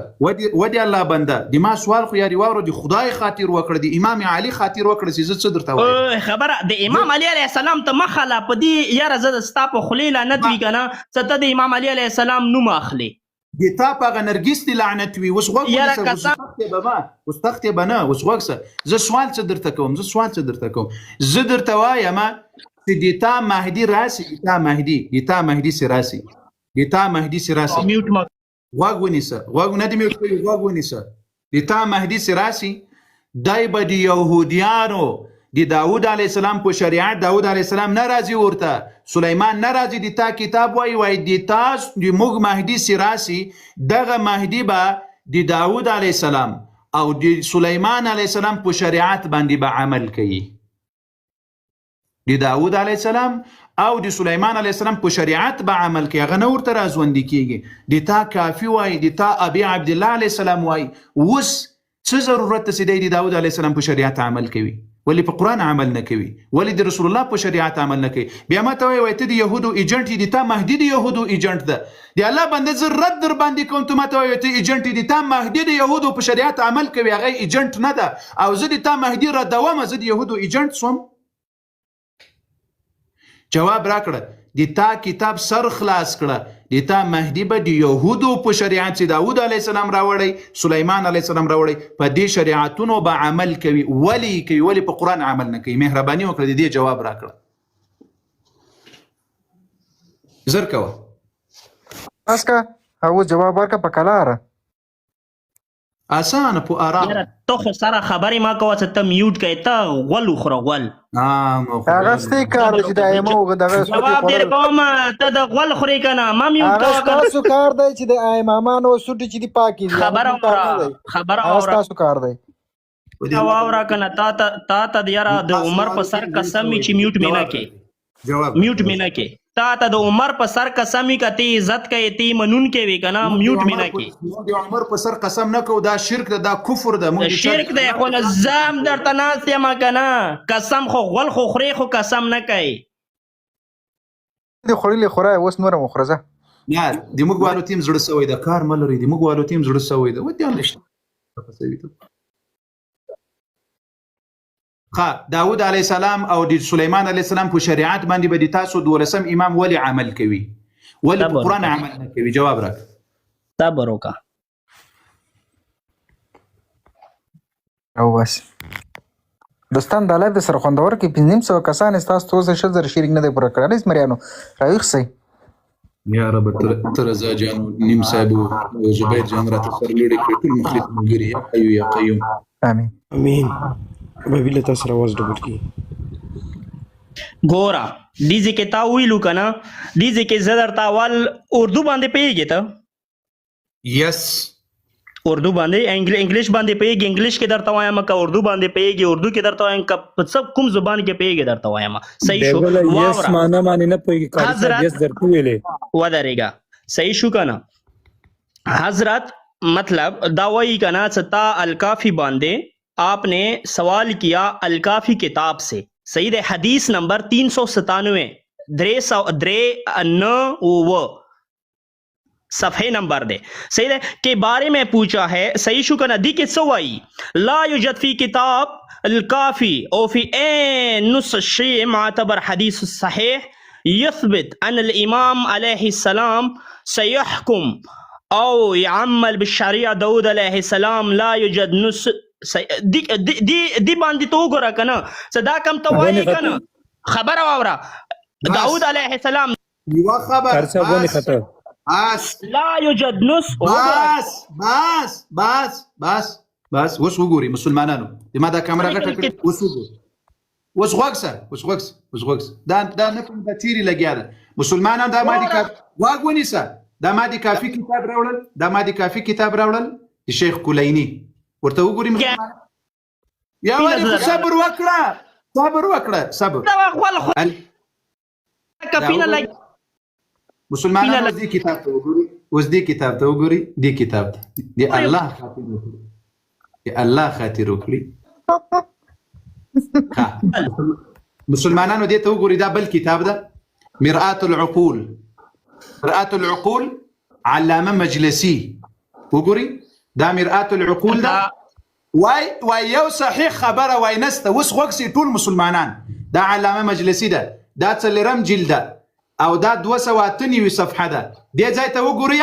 ودی الله بنده د ما سوال خو یاري واوره د خدای خاطر وکړه د امام علي خاطر وکړه چې زه څه درته وایم خبره د زه امام علي علیه السلام ته مخه لا په دې یاره زه د ستا په خولې لعنت ما وي کنه څه ته د امام علي علیه السلام نوم اخلي د تا په هغه نرګس دې لعنت وي. اوس غوږ یاره ونیسه، اوس قسم تښتې به مه، اوس تښتې به نه، اوس غوږ سه. زه سوال څه درته کوم، زه سوال څه درته کوم. زه درته وایم چې د تا مهدي راسي، د تا مهدي، د تا مهدي سي راسي، د تا مهدي سي راسي. میوټ مه غوږ ونیسه، غوږ نه دې میوټ کړی، غوږ ونیسه. د تا مهدي سي راسي، دی به د یهودیانو د داود علیه السلام په شریعت داود علیه السلام نه راځي ورته سلیمان نه راځي د تا کتاب وایي وایي د تا د موږ مهدي سي راسي دغه مهدي به د داود علیه السلام او د سلیمان علیه السلام په شریعت باندې به عمل کوي. د داود علیه السلام او د سلیمان علیه السلام په شریعت به عمل کوي، هغه نه ورته راژوندي کیږي. د تا کافي وایي، د تا ابي عبدالله علیه السلام وایي. اوس څه ضرورت ته چې دی د داود علیه السلام په شریعت عمل کوي؟ ولې په قرآن عمل نه کوي؟ ولې د رسول الله په شریعت عمل نه کوي؟ بیا ما ته وایي، وایي ته د یهودو ایجنټ یې، د تا مهدي د یهودو ایجنټ ده. د الله بنده زه رد در باندې کوم، ته ما ته وایي ته ایجنټ یې، د تا مهدي د یهودو په شریعت عمل کوي، هغه ایجنټ نه ده، او زه د تا مهدي ردوم، زه د یهودو ایجنټ سوم؟ جواب راکړه. د تا کتاب سر خلاص کړه، د تا مهدي به د یهودو په شریعت چې داود علیه السلام راوړی، سلیمان علیه السلام راوړی، په دې شریعتونو به عمل کوي. ولې کوي؟ ولې په قرآن عمل نه کوي؟ مهرباني وکړه د دې جواب راکړه، زر کوه. بس که او جواب ورکړه په کلاره. اسانه په آرام. یاره ته خو سره خبرې ما کوه چې ته میوټ کوې، ته غول وخوره غول. هغه ستې کار دی چې د ائمه دغه سوټې جواب دې خوړل. کوم، ته د غول خورې که نه؟ ما میوټ هغه کوه که نه؟ ستاسو کار دی چې د امامانو سوټې چې دي پاکې دي، هغه خبره زموږ کار نه واوره، دی، خبره هغه واوره، ستاسو کار دی. واوره که نه؟ تا ته تا ته یاره د عمر په سر قسم وي چې میوټ مې نه کې، جواب میوټ مې نه کې. تا ته د عمر په سر قسم وي که ته عزت کوې، ته منونکی وي که نه، میوټ مې نه کې. موږ د عمر په سر قسم نه کوو، دا شرک ده، دا کفر ده. موږ د شرک دی خو نه زه هم درته ناست یم که نه؟ قسم خو غول خو خورې خو قسم نه کوې. دې خوړلې خوره اوس نوره وخوره ځه. نه د موږ والو تیم زړه سوی ده، کار مه لرئ، د موږ والو تیم زړه سوی ده. ودې الله شته. ښه، داود علیه السلام او د سلیمان علیه السلام په شریعت باندې به د تاسو دولسم امام ولې عمل کوي؟ ولې په صبر قرآن وکړه، عمل نه کوي؟ جواب راکړه. صبر وکړه. او بس دوستان دا لایف د سره خوندور کې 550 کسان ستاسو تر اوسه 20,000 شیرینګ نه دی پوره کړی. زمریانو راویښ سئ. یا رب ته رضا جان او نیم صاحب او زبیر جان راته سر لوړې کړې، ټول مخلص ملګري، یا حیو یا قیوم. آمین. امین. بابي له تاسو سره اواز ډبل کی. ګوره دې ځای کې تا ویلو که نه، دې ځای کې زه درته اول اردو باندې پوهېږې ته؟ یس. اردو باندې انګلیش باندې پوهېږې؟ انګلیش کې درته وایم که اردو باندې پوهېږې، اردو کې درته وایم که په څه کوم زبان کې پوهېږې درته وایم. صحیح شو؟ بیګله یس واوره معنا معنی نه پوهېږي قاري صاحب، حضرت یس درته ویلې. ودرېږه. صحیح شو که نه؟ حضرت مطلب دا وایي که نه چې تا الکافي باندې آپ نے سوال کیا الکافی کتاب سے، صحیح ده؟ حدیث نمبر 397 303 9 صفحے نمبر دے، صحیح ده، کے بارے میں پوچھا ہے. صحیح شو کنه؟ دی کې څه وایي؟ لا یوجد فی کتاب الکافی او فی این نص الشیع معتبر حدیث الصحیح يثبت أن الإمام عليه السلام سيحكم أو يعمل بالشريعة داود عليه السلام لا يوجد نص. دی دی دی باندې ته وګوره که نه څه دا کم ته وایې که نه؟ خبره واوره. داود علیه السلام یوه خبر قاري صاحب ونې بس خطر. بس لا یوجد نص وګوره. بس بس بس بس بس. اوس وګوري مسلمانانو، د ما دا کامره غټه کړې، اوس وګوري، اوس غوږ سه، اوس غوږ سه، اوس غوږ سه. دا دا نه کوم، دا چیرې لګیا ده مسلمانان؟ دا ما دي کافي غوږ ونیسه، دا ما دي کافي کتاب راوړل، دا ما دي کافي کتاب راوړل د شیخ کلینی، ورته وګوري مسلمانان. یا ولې خو صبر وکړه، صبر وکړه، صبر. دا غول خو دا کفینه وګوري لګ مسلمانان، اوس دې کتاب ته وګوري. اوس دې کتاب ته وګورئ، دې کتاب ته، د الله خاطر وکړي، د الله خاطر وکړي. ها مسلمانانو دې ته وګورئ، دا بل کتاب ده، مرآة العقول، مرآة العقول علامه مجلسی، وګورئ دا مرآة العقول ده. وای وای یو صحیح خبره وای نسته. اوس غوږ سي ټول مسلمانان، دا علامه مجلسی ده، دا څلورم جلد ده او دا 298 صفحه ده. دې ځای ته وګورئ،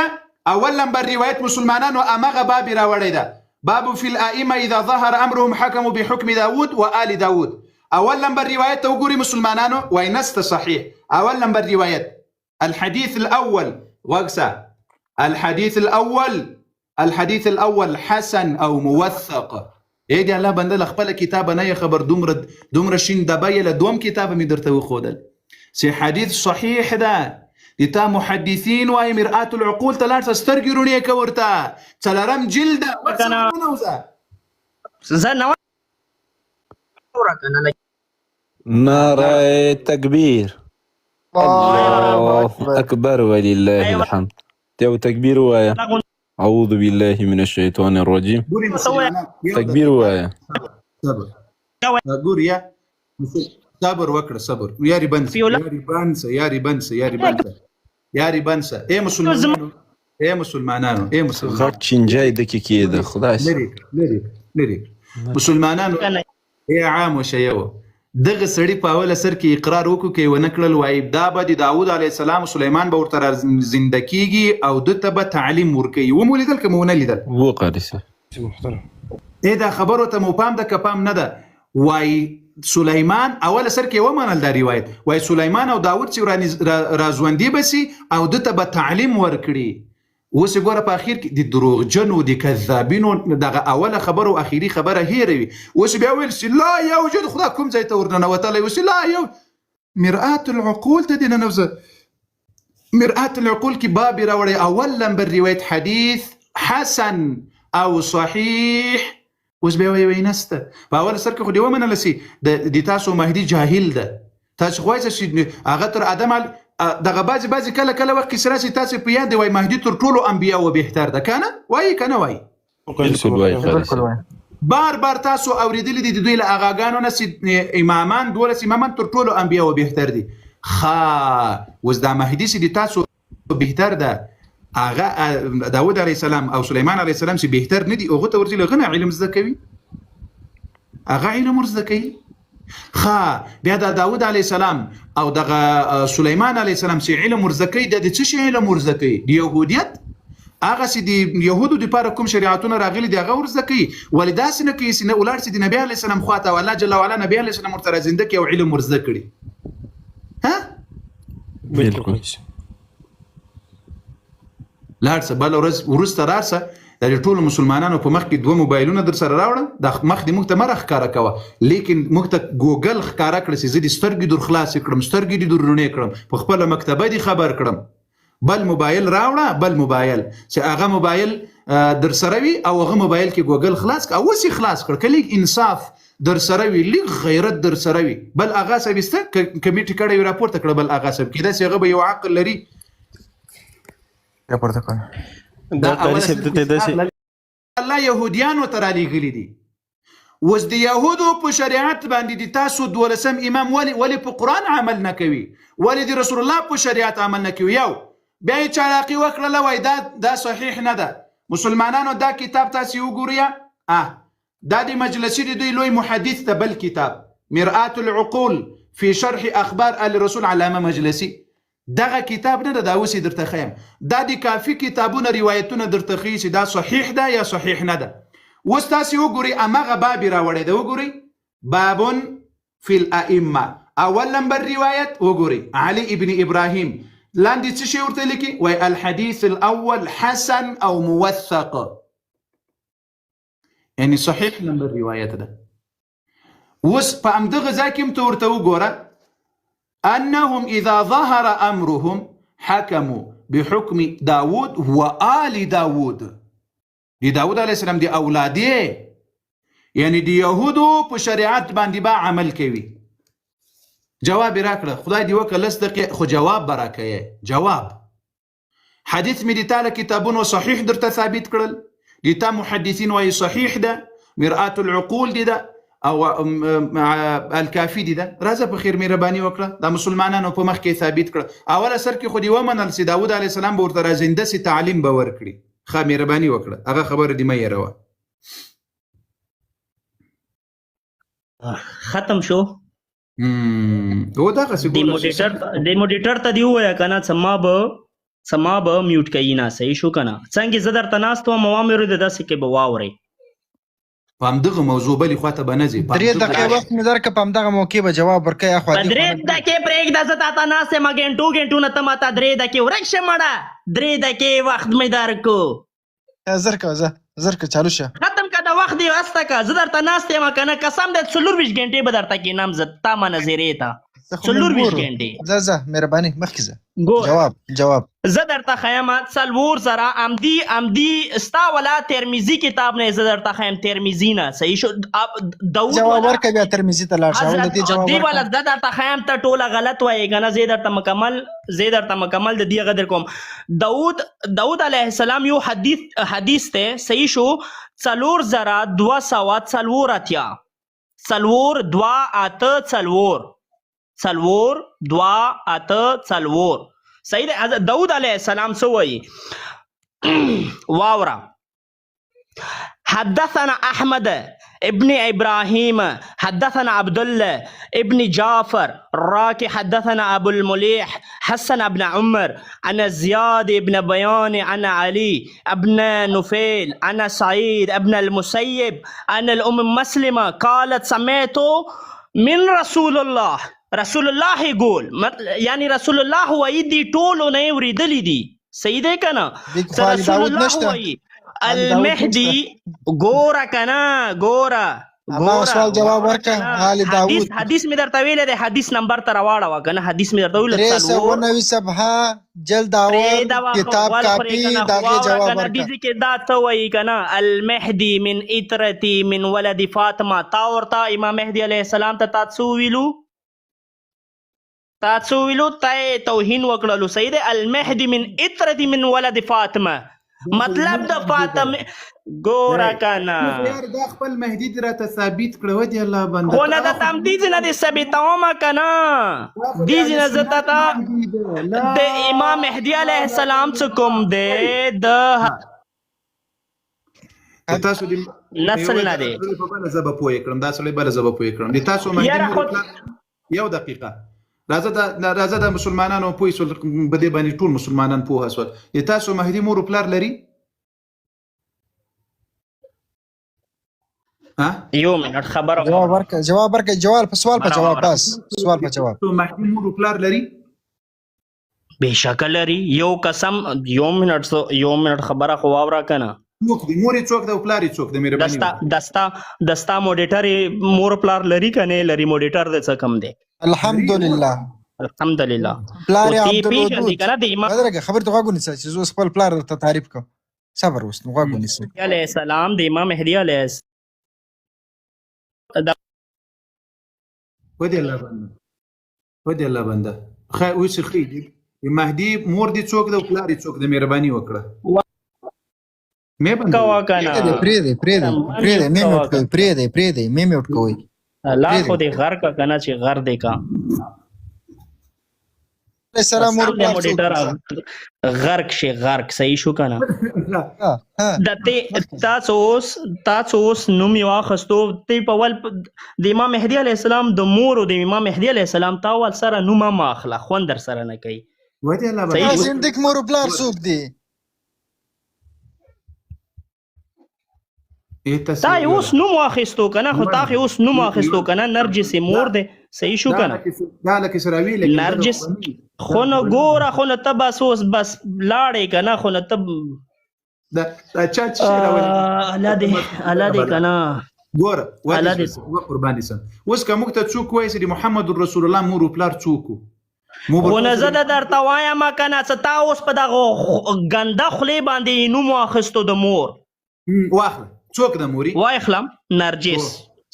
اول نمبر روایت مسلمانانو امغه باب راوړی ده، باب فی الائمه اذا ظهر امرهم حكموا بحكم داود وآل داود. اول نمبر روایت ته وګورئ مسلمانانو، وای نسته صحیح. اول نمبر روایت الحديث الاول، وقسه الحديث الاول، الحديث الاول حسن او موثق. اې د الله بنده، له خپله کتابه نه یې خبر، دومره شین دبه یې له دوم کتابه مې درته وښودل چې حدیث صحیح ده. د تا محدثین وایي مرآة العقول ته لاړ شه، سترګې روڼې که ورته، څلورم جلد ده. ورڅه زه نه کنه. نعره تکبیر، الله اکبر ولله الحمد. یو تکبیر وایه، اعوذ بالله من الشیطان الرجیم. تکبیر وایه. صبر ګوري، صبر وکړه، صبر. یاري بند سه، یاري بند سه، یاري بند سه، یاري بند سه، یاري بند سه. ای مسلمانانو، ای مسلمانانو، ای مسلمانانو، غټ چینجی دکې کېده، خدای لرې لرې لرې. مسلمانانو، ای عام شیو، دغه سړي په اوله سر کې اقرار وکړو، که یې ونه کړل وایي دا به د داود علیه السلام سلیمان به ورته را زنده کېږي او ده ته به تعلیم ورکوي. ومو لیدل که مو ونه لیدل؟ و قاري صاحب. ای دا خبرو ته مو پام ده که پام نه ده؟ وایي سلیمان اوله سر کې ومنل دا روایت، وایي سلیمان او داود چې راژوندي به سي او ده ته به تعلیم ورکړي. اوس یې ګوره په اخیر کې د دروغجنو د کذابینو دغه اوله خبره او اخیري خبره هېروي. اوس بیا ویل چې لا یوجد، خدا کوم ځای ته ورننوتلی؟ اوس لا یو مرآة العقول ته دې ننوځه. مرآة العقول کې باب یې راوړی، اول نمبر روایت حدیث حسن او صحیح. اوس بیا وایي وایي نسته. په اول سر کې خو دې ومنله چې د تاسو مهدي جاهل ده. تاسو خو وایئ چې هغه تر آدم دغه بعضې بعضې کله کله وخت کې سره چې تاسو په یاد دی، وایي مهدي تر ټولو انبیاو بهتر ده، که نه وایي؟ که نه وایي؟ بالکل وایي. بالکل وایي. بار بار تاسو اورېدلي دي د دوی له اغاګانو نه چې امامان، 12 امامان تر ټولو انبیاو بهتر دي. ښه، اوس دا مهدي چې د تاسو بهتر ده، هغه داود علیه السلام او سلیمان علیه السلام چې بهتر نه دي، هغه ته ورځي له هغه نه علم زده کوي، هغه علم ورزده کوي. ښه، بیا دا داود علیه السلام او دغه سلیمان علیه السلام چې علم ورزده کوي، دا د څه شي علم ورزده کوي؟ د یهودیت؟ هغه چې د یهودو دپاره کوم شریعتونه راغلي دي هغه ورزده کوي. ولې داسې نه کوي چې نه ولاړ سي د نبي علیه السلام خواته او الله جل وعلا نبي علیه السلام ورته رازنده کړي او علم ورزده کړي؟ ها بالکل. لاړ سه، بله ورځ وروسته راسه، د دې ټولو مسلمانانو په مخ کې دوه موبایلونه در سره راوړه، دا مخ دې موږ ته مه راښکاره کوه، لیکن موږ ته ګوګل ښکاره کړه چې زه دې سترګې در خلاصې کړم، سترګې دې در رڼې کړم، په خپله مکتبه دې خبر کړم. بل موبایل راوړه، بل موبایل چې هغه موبایل در سره وي او هغه موبایل کې ګوګل خلاص کړه، او اوس یې خلاص کړ. که لږ انصاف در سره وي، لږ غیرت در سره وي، بل هغه صاحب شته کمیټې کړی وي راپورته کړه، بل هغه صاحب کېدای شي هغه به یو عقل لري. راپورته کړه. دا قاري صاحب دته داسې الله يهوديانو ته رالېږلي دي. اوس د يهودو په شریعت باندې د تاسو دولسم امام ولې په قرآن عمل نه کوي؟ ولې د رسول الله په شریعت عمل نه کوي؟ یو بیا یې چالاکي وکړله، وایي دا صحیح نه ده. مسلمانانو دا کتاب تاسې وګورئ، دا د مجلسي د دوی لوی محدث ته بل کتاب مرآة العقول فی شرح اخبار آل رسول علامه مجلسي، دغه کتاب نه ده، دا اوس یې درته ښیم. دا د کافي کتابونه روایتونه درته ښیي چې دا صحیح ده یا صحیح نه ده. اوس تاسې وګورئ، هماغه باب یې راوړی دی، وګورئ، باب فی الائمه، اول نمبر روایت وګورئ، علي ابن ابراهیم لاندې څه شی ورته لیکي؟ وایي الحدیث الاول حسن او موثق، یعنی صحیح نمبر روایت ده. اوس په همدغه ځای کې هم ته ورته وګوره، أنهم إذا ظهر أمرهم حكموا بحكم داود وآل داود. دي داود عليه السلام دي أولادي، یعنی د یهودو په شریعت باندې به عمل کوي. جواب یې راکړه، خدای دې وکړه لس دقیقې خو جواب به راکوې. جواب حدیث مې د تا له کتابونو صحیح درته ثابت کړل، د تا محدثین وایي صحیح ده، مرآت العقول دي ده او الکافي دي ده. راځه په خیر، مهرباني وکړه، دا مسلمانانو په مخ کې ثابت کړه. اوله سر کې خو دې ومنل چې داود علیه السلام به ورته رازنده سي، تعلیم به ورکړي. ښه، مهرباني وکړه، هغه خبره دې مه هېروه. ختم شو. هو دغسې د ګوره. موډیټر، د موډیټر ته دی ووایه که نه، څه ما به میوټ کوي نه. صحیح شو که نه؟ څنګه زه درته ناست وم، وامې داسې کې به واورئ. په همدغه موضوع، بلې خواته به نه ځې. په درې همدغه دقیقې وخت مې درکړه، په همدغه موقع به جواب ورکوې. اخوا په دې خوا درې نه. دقیقې پرېږده، زه تا ته ناست یم ګنټو ګنټو نه، ته ماته درې دقیقې، ورک شه مړه، درې دقیقې وخت مې درکو. زر کوه، زه زر که چالو شه. ختم که د وخت دې وسته که، زه درته ناست یم که نه، قسم دی 24 ګنټې به درته کښېنم زه تا منظرې ته. زه خو مې 24 ګورو. ګنټې. ځه ځه، مهرباني، مخکې ځه. ګور. جواب، جواب. زه درته ښیم 4000 امدی امدی ستا ولا ترمذي کتاب نه زه درته ښیم، ترمذي نه. صحیح شو؟ داود جواب ولا ورکړه، بیا ترمذي ته لاړ شه. اول د حضرت دې جواب دی والا ورکړه. زه درته ښیم، ته ټوله غلط وایې که نه. زه درته مکمل، زه درته مکمل د دې هغه در کوم. داود علیه السلام یو حدیث، حدیث دی. صحیح شو؟ 4284، 4284، 4284. صحیح دی؟ حضرت داود علیه السلام څه وایي؟ واوره. حدثنا أحمد ابن إبراهيم حدثنا عبد الله ابن جعفر الراكي حدثنا أبو المليح حسن بن عمر عن زياد بن بيان عن علي ابن نفيل عن سعيد ابن المسيب عن الأم مسلمة قالت سمعت من رسول الله. رسول الله يقول، يعني رسول الله وایي، دي ټولو نه یې اورېدلي دي. صحیح دی که نه؟ دې کې څه خو علي رسول داود الله نشته. وایي علي داود نشته. المهدي، ګوره که نه، ګوره. هماغه ګوره سوال جواب واوره ورکړه. که نه. علي حدیث داود. حدیث مې درته ویلی دی، حدیث نمبر ته راواړوه که نه. حدیث مې درته ویل. درې سوه څلور نوي صفحه، جلد اول، پرېږده کتاب ول خورې کاپي، که نه. د هغې واوره جواب که نه. ورکړه. دې کې دا څه وایي که نه؟ المهدي من عترتي من ولد فاطمه. تا ورته امام مهدي علیه السلام ته تا څه وویلو؟ تا څه وویلو؟ تا یې توهین وکړلو. صحیح دی؟ المهدي من عترتي من ولد فاطمه، مطلب د فاطمه. ګوره که نه. یار، دا خپل مهدي دې راته ثابت کړه، ودې الله بنده. خو نه د تم دې نه دې ثابتوم که نه، دې نه زه تا ته د امام مهدي علیه السلام څه کوم دی د تاسو دې نسل نه دی. په بله ژبه پوه کړم، دا سړی بله ژبه پوه کړم. د تاسو مهدي یاره مور خو پلار، یو دقیقه راځه، دا راځه، د مسلمانانو پوه سول په دې باندې، ټول مسلمانان پوه سول. د تاسو مهدي مور پلار لري؟ ها؟ یو منټ، خبره جواب ورکړه، جواب ورکړه، جواب په سوال په خبره جواب. واوره. بس سوال په جواب. تاسو مهدي مور پلار لري؟ بېشکه لري. یو قسم، یو منټ، یو منټ، خبره خو واوره که نه. څوک دی؟ مور یې څوک ده او پلار یې څوک ده؟ مهرباني دستا وکړه. دستا دستا موډیټر مور پلار لري که نه لري؟ موډیټر د څه کم دی؟ الحمدلله. الحمدلله. پلار او یې تی پیژندې عبدالودود. که نه د امام ودرېږه، خبرې ته غوږ ونیسه چې زه اوس خپل پلار درته تعریف کوم. صبر اوس نو، غوږ ونیسه. علیه السلام، د امام مهدي علیه السلام د ودې الله بنده، ودې الله بنده. خیر، اوس یې ښه دي. د مهدي مور دې څوک ده او پلار یې څوک ده؟ مهرباني وکړه، مې بندوي. کوه که نه. پرېږدی، پرېږدی، پرېږدی، پرېږدی، مې میوټ کوئ. پرېږدی، پرېږدی، مې میوټ کوئ. الله پرېږدی. خو دې غر کا که نه، چې غر دې کا. علیه السلام مور قسم دی پلار څوک موډیټر دی؟ غرق شي، غرق. صحیح شو که نه؟ ها ها. د تی تاسو اوس، تاسو اوس نوم یې واخیستو تی په ول د امام مهدي علیه السلام د مور او د امام مهدي علیه السلام تا ول سره نوم هم اخله، خوند در سره نه کوي. ودې الله صحیح بنده. شو. زندګ مور پلار څوک دی؟ تا یې اوس نوم واخیستو که نه؟ خو تا خو یې اوس نوم واخیستو که نه؟ نرجس یې مور دی. صحیح شو که نه؟ دا لکه سره وی لکه نرجس خو نو ګوره، خو نو ته بس اوس بس لاړې که نه، خو نو ته دا دا چا چې شی راولي. الله دې، الله دې که نه. ګوره، الله دې. و قربان دي سم. اوس که موږ ته څوک وایي چې د محمد رسول الله مور او پلار څوک وو، مو به خو نه زه د درته وایم که نه، څه تا اوس په دغه ګنده خولې باندې یې نوم واخیستو د مور. واخله، څوک د موري؟ واخلم، نرجس.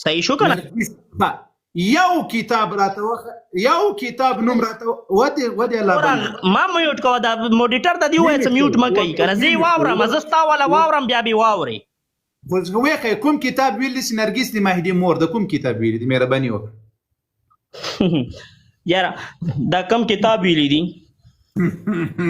صحیح شو که نه؟ نرجس. ښه. یو کتاب راته وخ یو کتاب نوم راته ودی ودی الله بنده ما میوټ کوه، دا موډیټر ته دی وایي چې میوټ مه کوي کنه، زه یې واورم، زه ستا والا واورم بیا به واورې. خو ویښه کوم کتاب ویل چې نرګس د مهدي مور ده؟ کوم کتاب ویل دي؟ مهرباني وکړه. یاره دا کم کتاب ویلی دي؟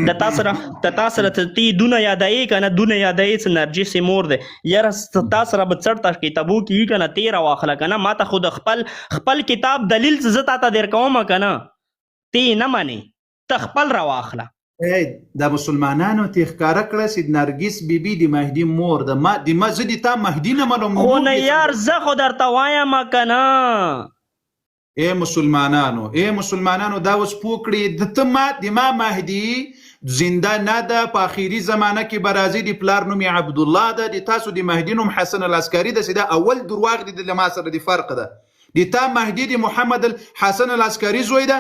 د تا سره د تا سره ته تی دونه یادای کنه، دونه یادای چې نرجس مور ده. یاره تا سره به چرته کتابو کې کنه تیر واخله کنه، ما ته خو د خپل خپل کتاب دلیل زه تا ته در کوم کنه، تی نه مانی، ته خپل را واخله. ای دا مسلمانانو ته ښکاره کړه چې نرګس بیبي د مهدي مور ده. ما د ما زه د تا مهدي نه منم. خو نه یار، زه خو درته وایم کنه. ای مسلمانانو، ای مسلمانانو، دا اوس پوه کړئ د ته ما د ما مهدي زنده نه ده، په اخري زمانه کې به راځي. د پلار نوم یې عبدالله ده، د تاسو د مهدي نوم حسن العسکري ده. چې دا اول درواغ دي، د ما سره د فرق ده. د تا مهدي د محمد الحسن العسکري زوی ده،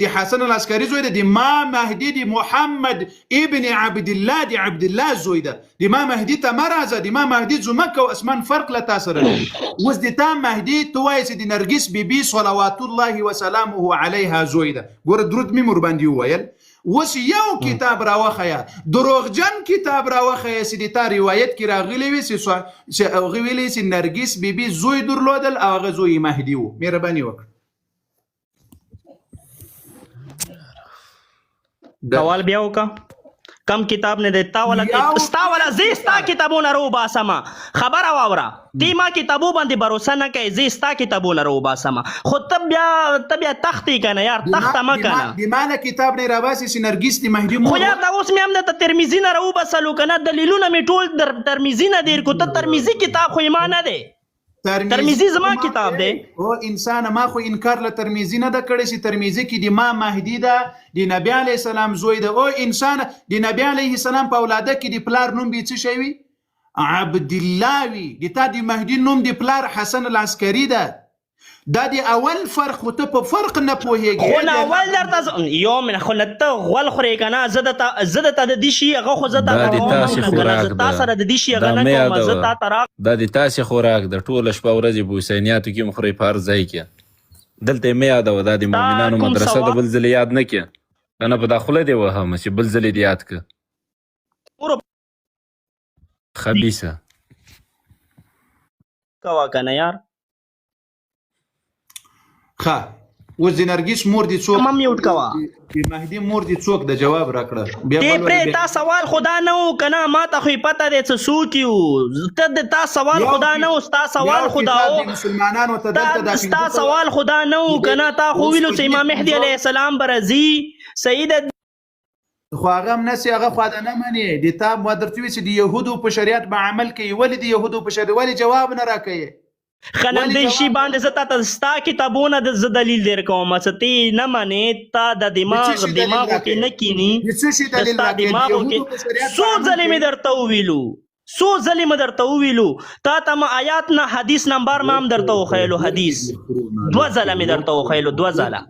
د حسن العسکري زوی ده. د ما مهدي د محمد ابن عبد الله د عبد الله زوی ده. د ما مهدي ته مه راځه، د ما مهدي ځمکه او اسمان فرق له تا سره لري. اوس د تا مهدي ته وایې چې د نرګس بیبي صلوات الله وسلامه علیها زوی ده. ګوره درود مې ور باندې وویل. اوس یو کتاب راوښیه، دروغجن کتاب راوښیه چې د تا روایت کې راغلی وي چې هغه ویلي چې نرګس بیبي زوی درلودل او هغه زوی مهدي و. مهرباني وکړه. سوال بیا وکړه، کم کتاب نه دی تا ولا ستا ولا زه ستا کتابونه رو باسم. خبره واوره، تی ما کتابو باندې باور نه کوي، زه ستا کتابونه رو باسم. خو ته بیا ته بیا تختی کنه یار، تخته ما کنه. د ما نه کتاب نه راباسي چې نرګس د مهدي مور. خو یار دا اوس مې هم د ترمذي نه راوباسلو کنه، دلیلونه مې ټول در ترمذي نه دیر کو. ته ترمذي کتاب خو ما نه دی، ترمذي زما کتاب دی. او انسان، ما خو انکار له ترمذي نه ده کړی چې ترمذي کې د ما مهدي ده، د نبی علیه السلام زوی ده. او انسان، د نبی علیه السلام په اولاده کې د پلار نوم به څه شی وي؟ عبدالله وي. د تا د مهدي نوم د پلار حسن العسکري ده. دا د اول فرق، خو ته په فرق نه پوهېږې. خو نه اول درته یو من خو نه ته غول خورې که نه، زه درته زه درته د دې شي هغه خو زه تا دا ته د کوم تاسې نه که نه، خوراک زه تا ده، سره د دې شي دا هغه نه مه کوم، زه یادوه. تا ته را دا د تاسې خوراک ده، ټوله شپه ورځې په حسینیاتو کې هم خورئ، په هر ځای کې. دلته یې مه یادوه، دا د تا مؤمنانو کوم مدرسه ده. سوال بل ځلې یاد نه کړې که نه په دا خوله دې وهم چې بل ځلې دې یاد که خبیثه. کوه که نه یار. ښه، اوس د نرګس مور دې څوک؟ ما میوټ کوه. د مهدي مور دې څوک ده؟ جواب راکړه. بیا تی بل پرې ورې تا سوال خدا نه و که نه، ما ته خو یې پته دی چې څوک یو. ته د تا سوال یو خدا نه و، ستا سوال یو خدا کتاب و. د مسلمانانو ته دلته دا ستا 500 سوال خدا نه و که نه، تا خو اوس ویلو په چې دې امام مهدي 500 علیه السلام به راځي. صحیح ده. خو هغه هم نسي، هغه خو دا نه مني. د تا ما درته ویل چې د یهودو په شریعت به عمل کوي. ولې د یهودو په شریعت ولې جواب نه راکوي؟ خنم ولې دې شي جواب باندې زه تا ته ستا کتابونه د زه دلیل در کوم چې تی نه منې، تا د د څه دماغ شي دلیل دماغو کې راکوي؟ نه کینی. د څه شي د دلیل ستا راکوي؟ د دماغو کې یهودو په شریعت به څو عمل ځلې مې کوي؟ درته وویلو، څو ځلې مې درته وویلو، تا ته ما آیات نه حدیث نمبر ما هم درته وښیلو، حدیث دوه ځله مې درته وښیلو، دوه ځله.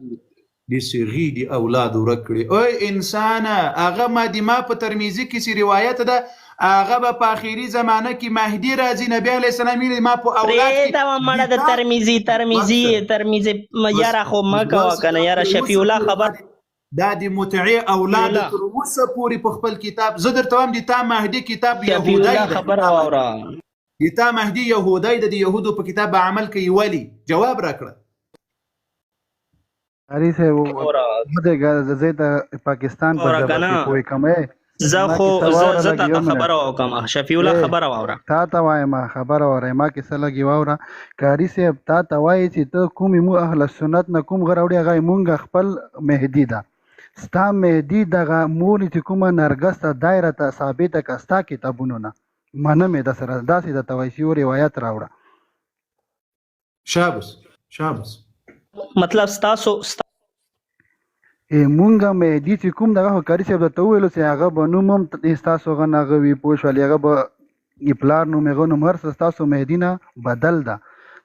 د صیغې د اولاد ورک کړي. اوی انسانه، هغه ما د ما په ترمذي کې چې روایت ده، هغه به په اخري زمانه کې مهدي راځي. نبی علیه السلام ویلي ما په اولاد کې پرېږده مړه د ترمذي ترمذي ترمذي یاره خو مه کوه که نه یاره. شفیع الله خبر دا د متعې اولاد الله. تر اوسه پورې په خپل کتاب. زه درته وایم د تا مهدي کتاب شفیع یهودی الله ده. خبره واوره. د تا مهدي یهودی ده، د یهودو په کتاب به عمل کوي. ولي جواب راکړه. قاري صاحب واوره. ودرېږه، زه د پاکستان په واوره ژبه که کې نه. پوه کم. ای زه ما خو کیسه زه واوره زه لږ تا یو ته منټ. خبره وکم. شفیع الله ای خبره واوره. تا ته وایم خبره واوره، ما کیسه لږ واوره. قاري صاحب تا ته وایي چې ته کوم مو اهل سنت نه کوم غره وړي، هغه مونږ خپل مهدي ده. ستا مهدي دغه مور چې کومه نرګس ته دایره ته ثابته که ستا کتابونو نه منم یې د سره داسې درته وایي چې یو روایت راوړه. شابس شابس. مطلب ستاسو ای مونږه مهدي چې کوم دغه خو قاري صاحب درته وویلو چې هغه به نوم هم ستاسو هغه نه هغه وي، پوه شولې؟ هغه به یې پلار نوم هغه نوم هر څه ستاسو مهدي نه بدل ده.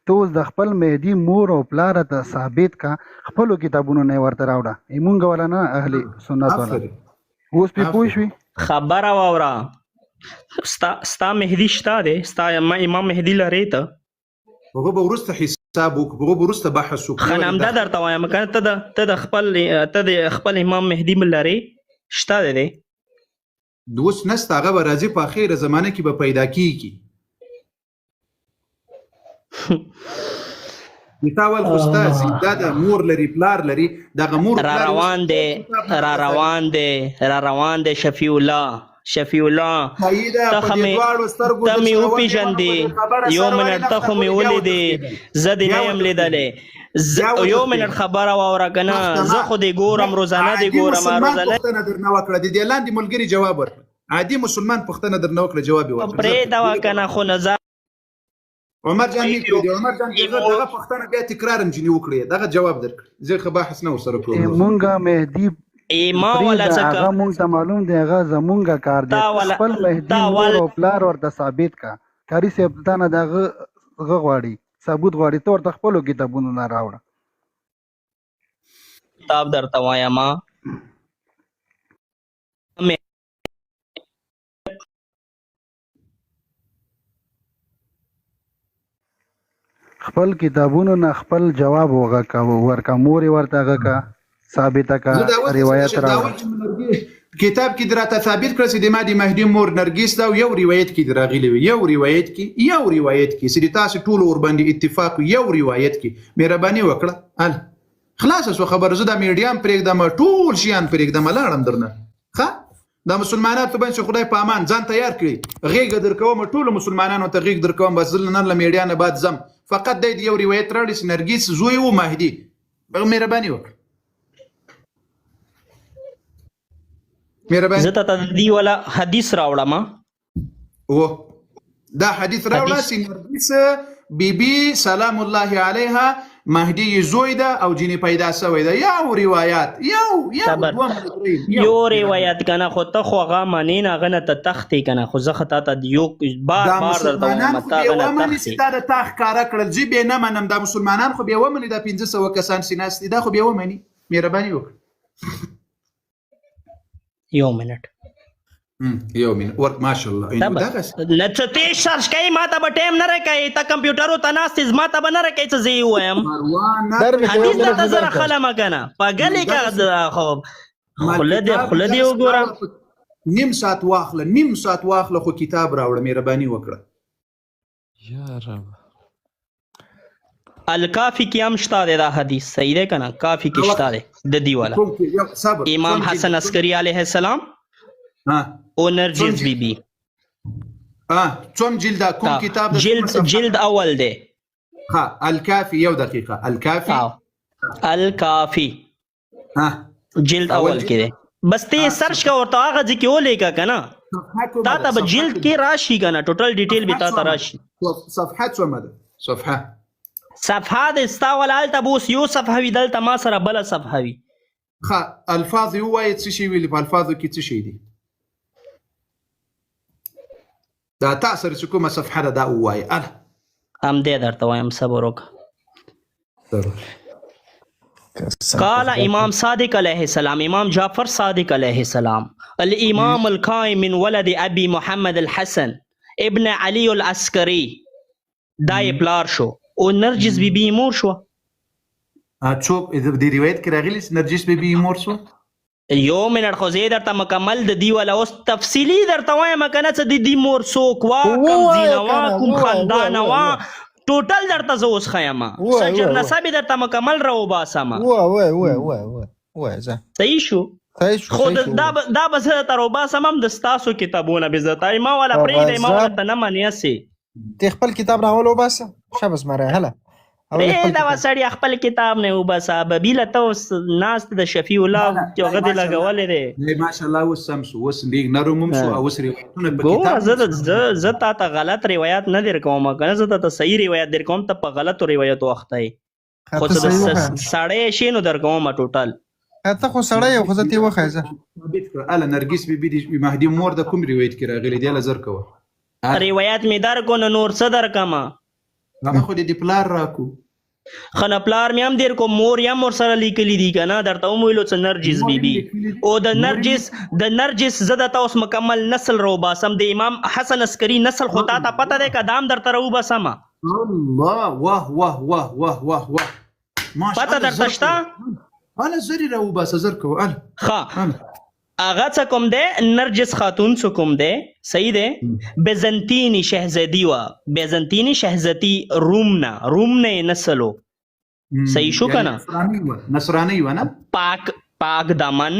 ته اوس د خپل مهدي مور او پلار ته ثابت کا، خپلو کتابونو نه یې ورته راوړه. ای مونږ ولا نه اهل سنت ولا. آفرین اوس پې پوه آفرین. شوې؟ خبره واوره. ستا ستا مهدي شته دی، ستا امام مهدي لرې ته؟ هغه به وروسته حساب حساب وکړو، په هغو به وروسته بحث وکړو. خنه همدا درته وایم کنه، ته د ته د خپل ته د خپل امام مهدی ملری شته دی. اوس نسته، هغه به راځي په اخیره زمانه کې به پیدا کیږي. تا ول خو ستا زنده ده، مور لري پلار لري، دغه مور را روان دی، را روان دی، را روان دی. شفیع الله، شفیع الله، ته خو مې ته مې وپېژندې. یو منټ، ته خو مې ولیدې، زه دې نه یم لیدلی. یو منټ خبره واوره که نه، زه خو دې ګورم، روزانه دې ګورم، روزانه. پوښتنه درنه وکړه، د دې لاندې ملګري جواب ورکړه. عادي مسلمان پوښتنه درنه وکړه، جواب یې ورکړه. پرېږده وه که نه، خو نه ځه. عمر جان نه پرېږدي، عمر جان دغه پوښتنه بیا تکرار هم ځینې وکړي، دغه جواب درکړي. زه ښه بحث نه ورسره کوم. مونږه مهدي ما ولا پرېږده، څه هغه مونږ ته معلوم دی، هغه زمونږ کار دی. خپل مهدي مور او پلار ورته ثابت کا. قاري صاحب تا نه د هغه هغه غواړي، ثبوت غواړي، ته ورته خپلو کتابونو نه راوړه. کتاب درته وایم. خپل کتابونو نه خپل جواب وغه ورکا، مور یې ورته هغه کا ثابته کا، روایت راوړه. کتاب کې دراته ثابت کړه چې د ما د مهدي مور نرګس دا، یو روایت کې راغلی وي، یو روایت کې، یو روایت کې چې تاسو ټول ور باندې اتفاق، یو روایت کې مهرباني وکړه. ال خلاص سو خبر. زه دا میډیا هم پرېږدم، ټول شیان پرېږدم، لاړم درنه. ښه، دا مسلمانانو باندې خدای په امان، ځان تیار کړي. غېږ درکوم، ټولو مسلمانانو ته غېږ درکوم. بس زه نن له میډیا نه بعد ځم. فقط دی یو روایت راوړي چې نرګس زوی و مهدي. مهرباني وکړه، مهرباني. زه ته دی ولا حدیث راوړم. و دا حدیث راوړه چې نرګس بی بی سلام الله علیها مهدی زوی ده او جنې پیدا سوی ده. یو روایت، یو یو یو روایت کنه. خو ته خو هغه منې نه، هغه نه ته تښتې کنه. خو زه خو تا ته یو بار بار درته وایم، ته هغه نه تښتې. تا د تا ښکاره کړل، زه بیا نه منم. دا مسلمانان خو بیا ومني، دا 500 کسان چې ناست دي دا خو بیا ومني. مهرباني وکړه. یو منټ، یو منټ ورک. ماشاءالله. نه څه ته سرچ کوې، ما ته به ټایم نه راکوې. ته کمپیوټرو ته ناست یې، زما ته به نه راکوې څه زه یې ووایم. حدیث درته زه راخلم که نه، په ګلې که خو خوله دې، خوله دې وګوره. نیم ساعت واخله، نیم ساعت واخله، خو کتاب راوړه، مهرباني وکړه. یا رب. الکافی کې هم شته دی دا حدیث، صحیح دی که نه؟ کافی کې شته دی د دی والا امام حسن عسکري علیه السلام او نرجس بی بی. څوم جلد، کوم کتاب؟ جلد، جلد اول دی. ها، الکافی، یو دقیقه. الکافی، الکافی جلد اول کې دی. بس ته سرچ کا ورته، هغه ځکه ولیکه که نه، تا ته به جلد کې راشي که نه، ټوټل ډیټیل به تا ته راشي. صفحه څومره ده؟ صفحه، صفحه د ستا ولا هلته به اوس یو صفحه وي، دلته ما سره بله صفحه وي. ښه، الفاظ یې ووایه، څه شی ویلي؟ په الفاظو کې څه شی دي؟ دا تا سره چې کومه صفحه ده دا ووایه. اله همدې درته وایم، صبر وکړه. قال امام صادق علیه السلام، امام جعفر صادق علیه السلام، الامام القائم من ولد ابي محمد الحسن ابن علي العسکري. دا یې پلار شو او نرجس بی بی مور شو. څوک د روایت کې راغلي چې نرجس بی بی مور شو؟ یو منټ، خو زه درته مکمل د دی ولا اوس تفصیلی درته وایم که نه، څه د دی مور څوک وه، کوم ځینه وه، کوم خاندان وه، ټوټل درته زه اوس ښیم، شجر نسب یې درته مکمل راوباسم. ووایه. صحیح شو؟ خو دا دا به زه درته راوباسم هم د ستاسو کتابونه به زه ته ما ولا پرېږدئ، ما ولا ته نه منې هسې. ته خپل کتاب راول وباسه، شابه زمری هله. پرېږده وه سړیه، خپل کتاب نه وباسه. ببیله ته اوس ناست د شفیع الله چې هغه دې لګولی دی. ماشاءالله، اوس سم شو، اوس لږ نرم هم شو او اوس روایتونه په ګوره کتاب. زه زه تا ته غلط روایت نه درکوم که نه، زه تا ته صحیح روایت درکوم. ته په غلطو روایتو اخته یې، خو څه سړی شې نو درکوم ټوټل. ته خو سړی یې، خو زه ته وښایه زه. ثابت کړه. اله نرګس بي بي د مهدي مور د کوم روایت کې راغلي دی؟ اله زر کوه. روایت مې درکو نو نور څه درکمه؟ هغه خو دې د پلار راکو. خنه پلار مې هم دیر کو، مور یې هم ورسره لیکلي دي که نه. درته هم ویلو څه نرجس بي بي او د نرجس، د نرجس زه درته اوس مکمل نسل راوباسم. د امام حسن عسکري نسل خو تا ته پته دی که دا هم درته راوباسم؟ الله، واه واه واه واه واه واه، پته درته شته؟ اله زر یې راوباسه، زر کوه، اله. ښه، هغه څه کوم دی؟ نرجس خاتون څه کوم دی؟ صحیح دی، بیزنطینی شهزادی وه، بیزنطینی شهزادی، روم نه، روم نه یې نسل و. صحیح شو که نه؟ نصراني وه نه؟ پاک پاک دامن،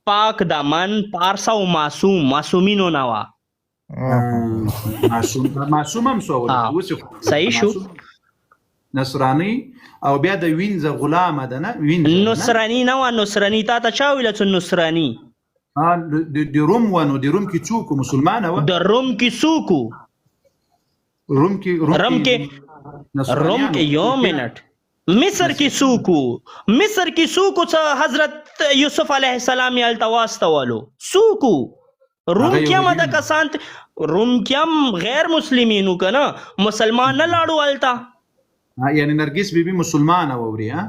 پاک دامن، پارسا او معصوم، معصومینو نه وه. معصوم، معصوم هم سو. صحیح شو. نصرانی او بیا د وینځه غلامه ده نه؟ وینځه نصرانی نه وه. نصرانی تا ته چا ویله چې نصرانی؟ د روم و، نو د روم کې څوک مسلمان و؟ د روم کې څوک؟ روم کې، روم کې، روم کې، یو منټ، مصر کې څوک؟ مصر کې څوک چې حضرت یوسف علیه السلام یې هلته واستولو؟ څوک؟ روم کې هم د کسان، روم کې هم غیر مسلمینو که نه؟ مسلمان نه لاړو هلته. یعنی نرګس بیبي مسلمانه ووري؟ ها،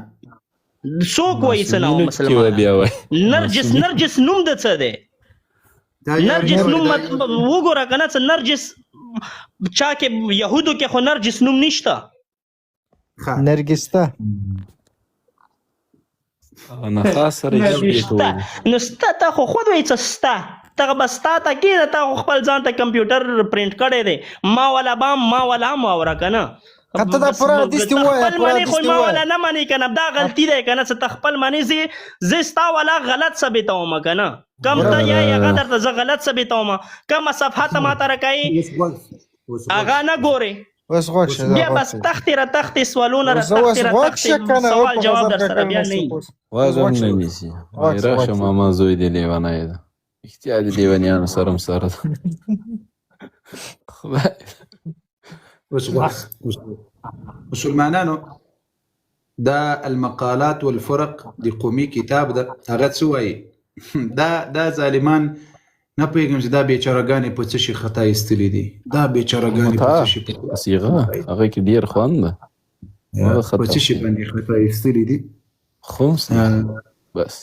څوک وایي څه نه مسلمان؟ نرجس، نرجس نوم د څه دی؟ نرجس نوم وګوره که نه څه نرجس چا کې؟ یهودو کې خو نرجس نوم نشته. نرګس ته نه خاص سره. نو سته، ته خو خود وایي څه سته، ته به ستا ته کېنه. تا خو خپل ځان ته کمپیوټر پرنټ کړی دی. ما ولا بام، ما ولا هم واوره که نه. ته دا پوره حدیث دی ووایه. خپل منې خو ما ولا نه منې که نه، دا غلطي دی که نه؟ څه ته خپل منې، زه ستا ولا غلط ثابتوم که نه؟ کم ته یا هغه درته زه غلط ثابتوم. کومه صفحه ته ما ته راکوې هغه نه ګورې. اوس غوږ شه. بیا بس تختې را تختې سوالونه را تختې را تختې، سوال جواب در سره بیا نه. غوږ هم نه نیسي. راشه ماما زوی دی، لیونی ده، رښتیا دي لیونیانو سره هم سره ده. خدای. اوس غوږ مسلمانانو، دا المقالات والفرق د قومي کتاب ده. هغه څه وایي؟ دا ظالمان نه پوهېږم چې دا بیچارهګانې په څه شي خطا ایستلي دي، دا بیچارهګانې په څه شي. صیغه هغه کې ډېر خوند ده. په څه شي باندې خطا ایستلي دي؟ خمس بس،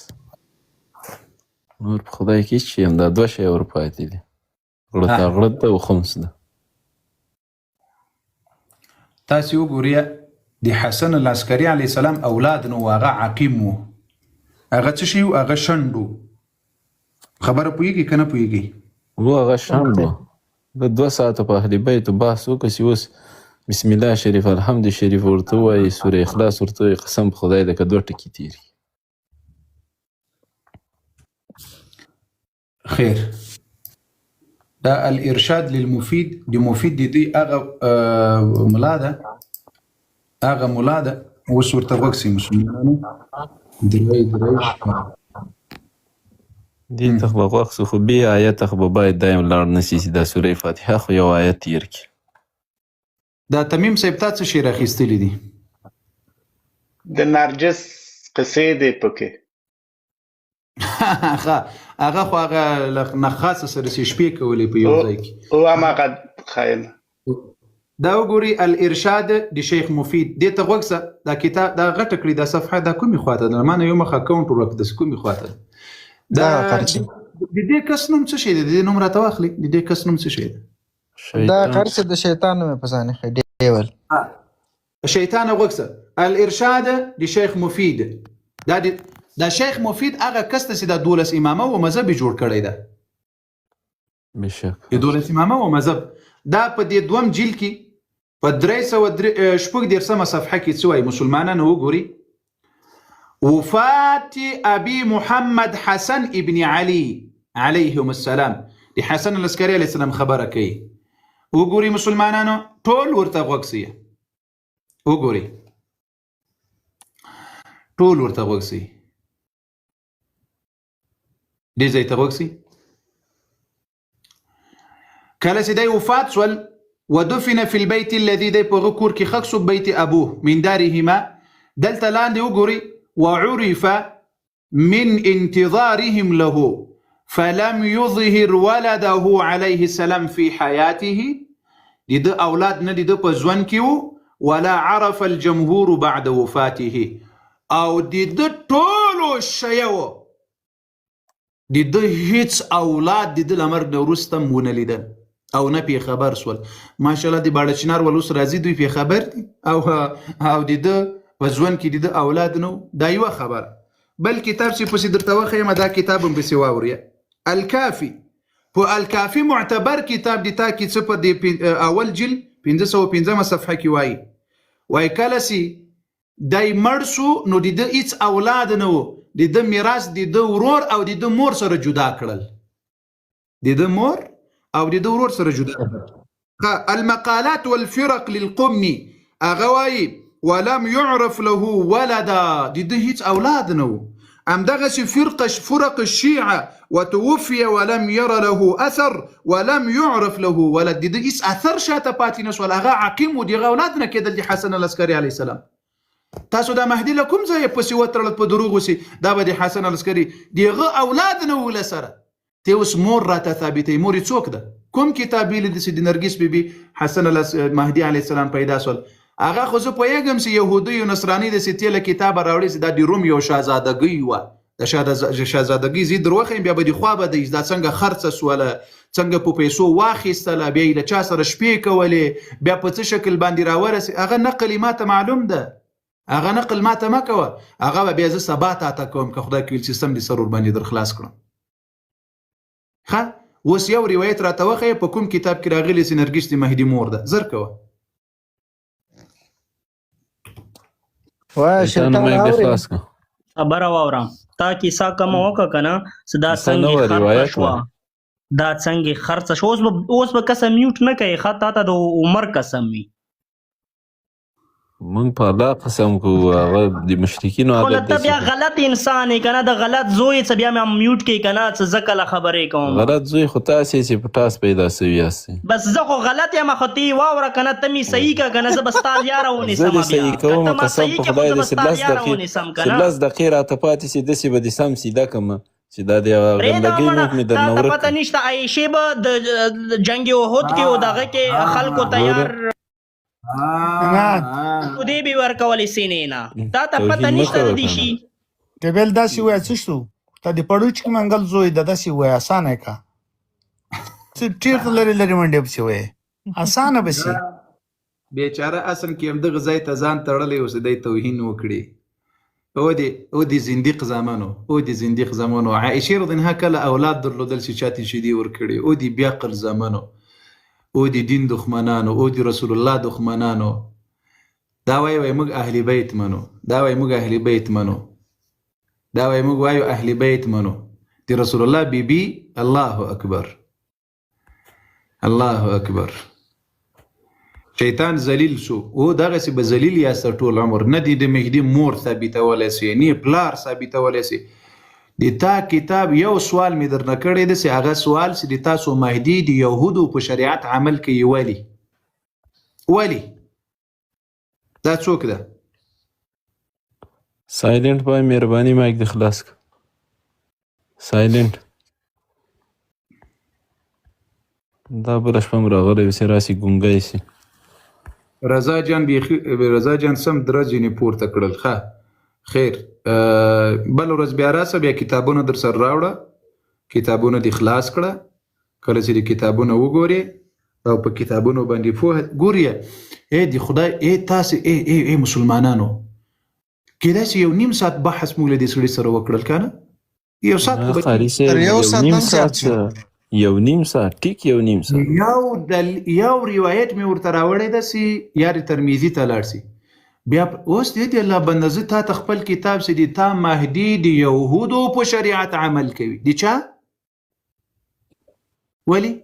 نور په خدای کې هېڅ شی هم، دا دوه شیه ورپاتې دي، غړته غړته او خمس ده. تاسې وګورئ، د حسن العسکري علیه السلام اولاد نو هغه عقیم وو، هغه څه شی وو؟ هغه شنډ وو. خبره پوهېږي که نه پوهېږي؟ وو، هغه شنډ وو. د 2 ساعته په اهل بیتو بحث وکړه چې اوس بسم الله شریف، الحمد شریف ورته ووایي، سوره اخلاص ورته ووایي، قسم په خدای ده که دوه ټکي تېر. خیر، دا الارشاد للمفید د مفید د دوی هغه ملا ده، هغه ملا ده. اوس ورته غوږ سئ مسلمانانو، درې درې شپه دې ته خو به غوږ سو، خو بې آیته خو به باید دایم لاړ نه سي چې دا سوره فاتحه خو یو آیت تېر کړي. دا تمیم صاحب، تا څه شی راخیستلي دي؟ د نرجس قصې دی پکې. ښه، هغه خو هغه له نخاصه سره چې شپې کولې په یو ځای کې. او هماغه ښایم. دا وګوري، الارشاد د شیخ مفید، دې ته غوږ سه. دا کتاب دا غټه کړي، دا صفحه دا کومې خواته ده؟ ما نه یو مخ اکاونټ ورک د کومې خواته ده؟ دا د دې کس نوم څه شی دی؟ د دې نوم راته واخلي، د دې کس نوم څه شی دی؟ دا قاری صاحب د شیطان نوم په ځان ښه ډیول. شیطان، غوږ سه، الارشاد د شیخ مفید، دا د شیخ مفید هغه کس ته چې دا 12 امامه او مذهب جوړ کړی ده. بشک. د 12 امامه او مذهب دا په دې دوم جیل کې په 336مه صفحه کې څه وایي؟ مسلمانانو وګوري، وفات ابي محمد حسن ابن علي عليهم السلام، د حسن العسکري علیه السلام خبره کوي. وګوري مسلمانانو، ټول ورته غوږ سئ، وګوري، ټول ورته غوږ سئ، دې ځای ته غوږ سئ. کله چې دی وفات سول، ودفن في البيت الذي، دی په هغه کور کې ښخ سو، بيت ابوه من دارهما. دلته لاندې وګورئ، وعرف من انتظارهم له فلم يظهر ولده عليه السلام في حياته، د ده اولاد نه د ده په ژوند کې وو، ولا عرف الجمهور بعد وفاته، او د ده ټولو شیعو د ده هیڅ اولاد د ده له مرګ نه وروسته هم ونه لیدل. او نه پې خبر سول. ماشاءالله د باړه چنار ول اوس راځي، دوی پې خبر دي او او د ده په ژوند کې د ده اولاد نه. دا یوه خبره. بل کتاب چې پسې درته وښیم، دا کتاب هم پسې واورې، الکافي. په الکافي معتبر کتاب دی، تا کې څه په دې اول جلد 505 صفحه کې وایي، وایي کله چې دی مړ سو نو د ده هیڅ اولاد نه و، د ده میراث د ده ورور او د ده مور سره جدا کړل، د ده مور او د ده ورور سره جدا کړل. المقالات والفرق للقمي هغه وایي ولم يعرف له ولدا، د ده هیڅ اولاد نه و. همدغسې فرق فرق الشیعه وتوفي ولم ير له اثر ولم يعرف له ولد، د ده هیڅ اثر شاته پاتې نه سول، هغه عقیم و، د هغه اولاد نه کېدل د حسن العسکري علیه السلام. تاسو دا مهدي له کوم ځایه پسې وتړل په دروغو سي دا به د حسن العسکري د هغه اولاد نه و له سره. ته اوس مور راته ثابتوي، مور یې څوک ده؟ کوم کتاب ویلي دي چې د نرګس بي بي حسن مهدي علیه السلام پیدا سول؟ هغه خو زه پوهېږم چې یهودي او نصراني داسې تې له کتابه راوړي چې دا د روم یو شاهزادګۍ وه، د شاهزادګۍ زه در وښیم بیا به دې خوا بده وي، دا څنګه خرڅه سوله، څنګه په پیسو واخیستله، بیا یې له چا سره شپې کولې، بیا په څه شکل باندې راورسې. هغه نقل یې ماته معلوم ده، هغه نقل ماته مه کوه، هغه به بیا زه سبا تا ته کوم که خدای کوي چې سم دې سر ورباندې در خلاص کړم. ښه اوس یو روایت راته وښیه په کوم کتاب کې راغلي چې نرګس د مهدي مور ده، زر کوه. وای شیطان شیطان مایک دې اورې خلاص کړه. خبره واوره، تا کیسه کومه وکړه که نه چې دا کیسه نه څنګه وه، خرڅه روایت شوه، وه. دا څنګه خرڅه شوه. اوس به قسم میوټ نه کوې ښه، تا ته د عمر قسم وي. مونږ په الله قسم کوو، هغه د مشرکینو خو عادت ته دی بیا چې غلط انسان یې که نه، د غلط زوی څه بیا مې میوټ کې که نه، څه زه کله خبرې کوم. غلط زوی خو تاسې چې په ټاس پیدا سوي یاستئ. بس زه خو غلط یم، خو ته یې واوره که نه، ته مې صحیح که که نه زه به ستا لیاره زه ونیسم دې بیا صحیح که کوم ته ما قسم صحیح په کې خو خدای زه دې به چې ستا لس لیاره دقیقې ونیسم که چې نه. لس دقیقې راته پاتې سي داسې به دې سم سیده کم چې دا د هغه پرېږده ګندګۍ مړه، نوک مې تا درنه ته ورک پته کړ. نشته عایشې به د جنګ احد کې او دغه کې خلکو ته ګوره یار نه دې به ورکولې سینې نه، تا ته پته توهین مه نشته د کوه دې کنه. شي. ټیبل داسې وایه څه شو ته د پړوچ کې منګل زوی د داسې وایه اسانه کا څه چیرته لري لري منډې پسې وایې اسانه به سي. بیچاره اصل کې هم دغه ځای ته ځان تړلی اوس دی توهین وکړي. او دې زنديق زامنو، او دې زنديق زامنو، عائشې رضی الله عنها کله اولاد درلودل چې چاته شیدې ورکړي؟ او دې بیعقل زامنو، او دې دین دښمنانو، او دې رسول الله دښمنانو. دا وایي وایي موږ اهل بیت منو، دا وایي موږ اهل بیت منو، دا وایي موږ وایو اهل بیت منو، د رسول الله بیبي. الله اکبر، الله اکبر. شیطان ذلیل شو او دغسې به ذلیل یاست ټول عمر. نه دې د مهدي مور ثابتولی سي، نه پلار ثابتولی سي. د تا کتاب یو سوال مې درنه کړی دی چې هغه سوال چې د تاسو مهدي د یهودو په شریعت عمل کوي، ولی ولی دا څوک ده؟ سایلنټ بای مهرباني مایک دې خلاص کړه. سایلنټ دا بله شپه هم راغلی وي چې راسي ګونګی سي. رضا جان بیخي رضا جان سم درځې نه پورته کړل. ښه خیر، بل ورځ بیا راسه، بیا کتابونه در سره راوړه، کتابونه دې خلاص کړه. کله چې دې کتابونه وګورې او په کتابونو باندې پوه ګورې، ای د خدای ای تاسې ای ای ای مسلمانانو، کېدای شي یو نیم ساعت بحث موږ له دې سړي سره وکړل که نه یو ساعت خو نه به قاري کېږي. صاحب تر یو یو ساعت نیم هم زیات ساعت شو. یو نیم ساعت ټیک یو نیم ساعت. یو روایت مې ورته راوړی ده چې یار ترمذي ته لاړ سي بیا اوس دې دی الله بنده زه تا ته خپل کتاب چې دی تا مهدي د یهودو په شریعت عمل کوي دی چا ولی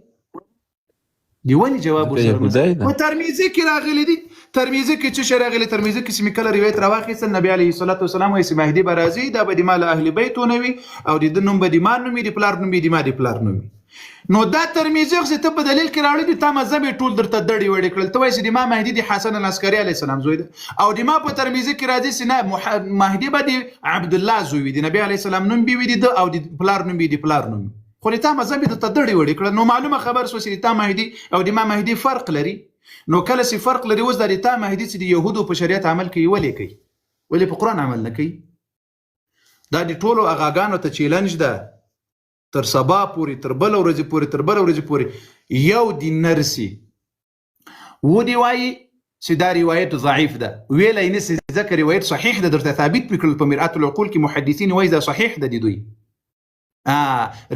دی ولی جواب ځکه ورسره یهودی نشته ده. په ترمذي کې راغلي دي، ترمذي کې څه شی راغلي؟ ترمذي کې چې مې کله روایت راواخیستل نبی علیه الصلاة والسلام وایي چې مهدي به راځي، دا به د ما له اهل بیتو نه وي او د ده نوم به د ما نوم وي، د پلار نوم به د ما د پلار نوم وي. نو دا ترمذي خو چې ته په دلیل کې راوړي دي، تا مذهب یې ټول درته دړې وړې کړل. ته وایې چې د ما مهدي د حسن العسکري علیه السلام زوی ده او د ما په ترمذي کې راځي چې نه مهدي به د عبدالله زوی وي، د نبی علیه السلام نوم به وي د ده او د پلار نوم به د پلار نوم وي. خو د تا مذهب یې درته دړې وړې کړل. نو معلومه خبر سوه چې د تا مهدي او د ما مهدي فرق لري. نو کله چې فرق لري اوس دا د تا مهدي چې د یهودو په شریعت عمل کوي ولې کوي، ولې په قرآن عمل نه کوي؟ دا د ټولو اغاګانو ته چیلنج ده. تر سبا پورې، تر بل ورځې پورې، تر بل ورځې پورې یو دې نرسي و دې وایي چې دا روایت ضعیف ده، ویلی نه سي، ځکه روایت صحیح ده، درته ثابت پې کړل په مرآت العقول کې محدثین وایي دا صحیح ده. د دوی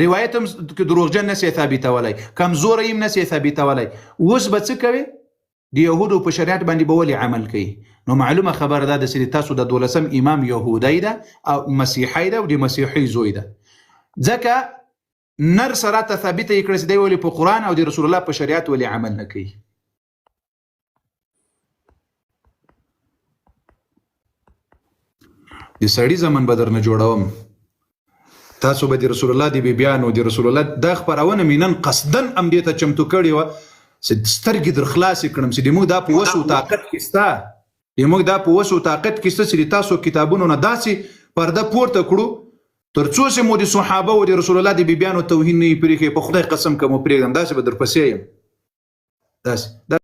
روایت هم که دروغجن نه سي ثابتولی، کمزوری هم نه سي ثابتولی. اوس به څه کوي؟ د یهودو په شریعت باندې به ولې عمل کوي؟ نو معلومه خبره ده چې تاسو د دولسم امام یهودی ده او مسیحی ده او د مسیحي زوی ده، ځکه نر سره ته ثابته یې کړه چې دی ولې په قرآن او د رسول الله په شریعت ولې عمل نه کوي. د سړي زمن به درنه جوړوم، تاسو به د رسول الله د بیبیانو د رسول الله دا خپرونه مې نن قصدن هم دې ته چمتو کړې وه چې سترګې در خلاصې کړم چې د موږ دا په وس او طاقت کې سته، د موږ دا په وس او طاقت کې سته چې د تاسو کتابونو نه داسې پرده پورته کړو تر څو چې مو د صحابه او د رسول الله د بیبیانو توهین نه وي پرېښی. په خدای قسم که مو پرېږدم داسې به درپسې یم، داسې.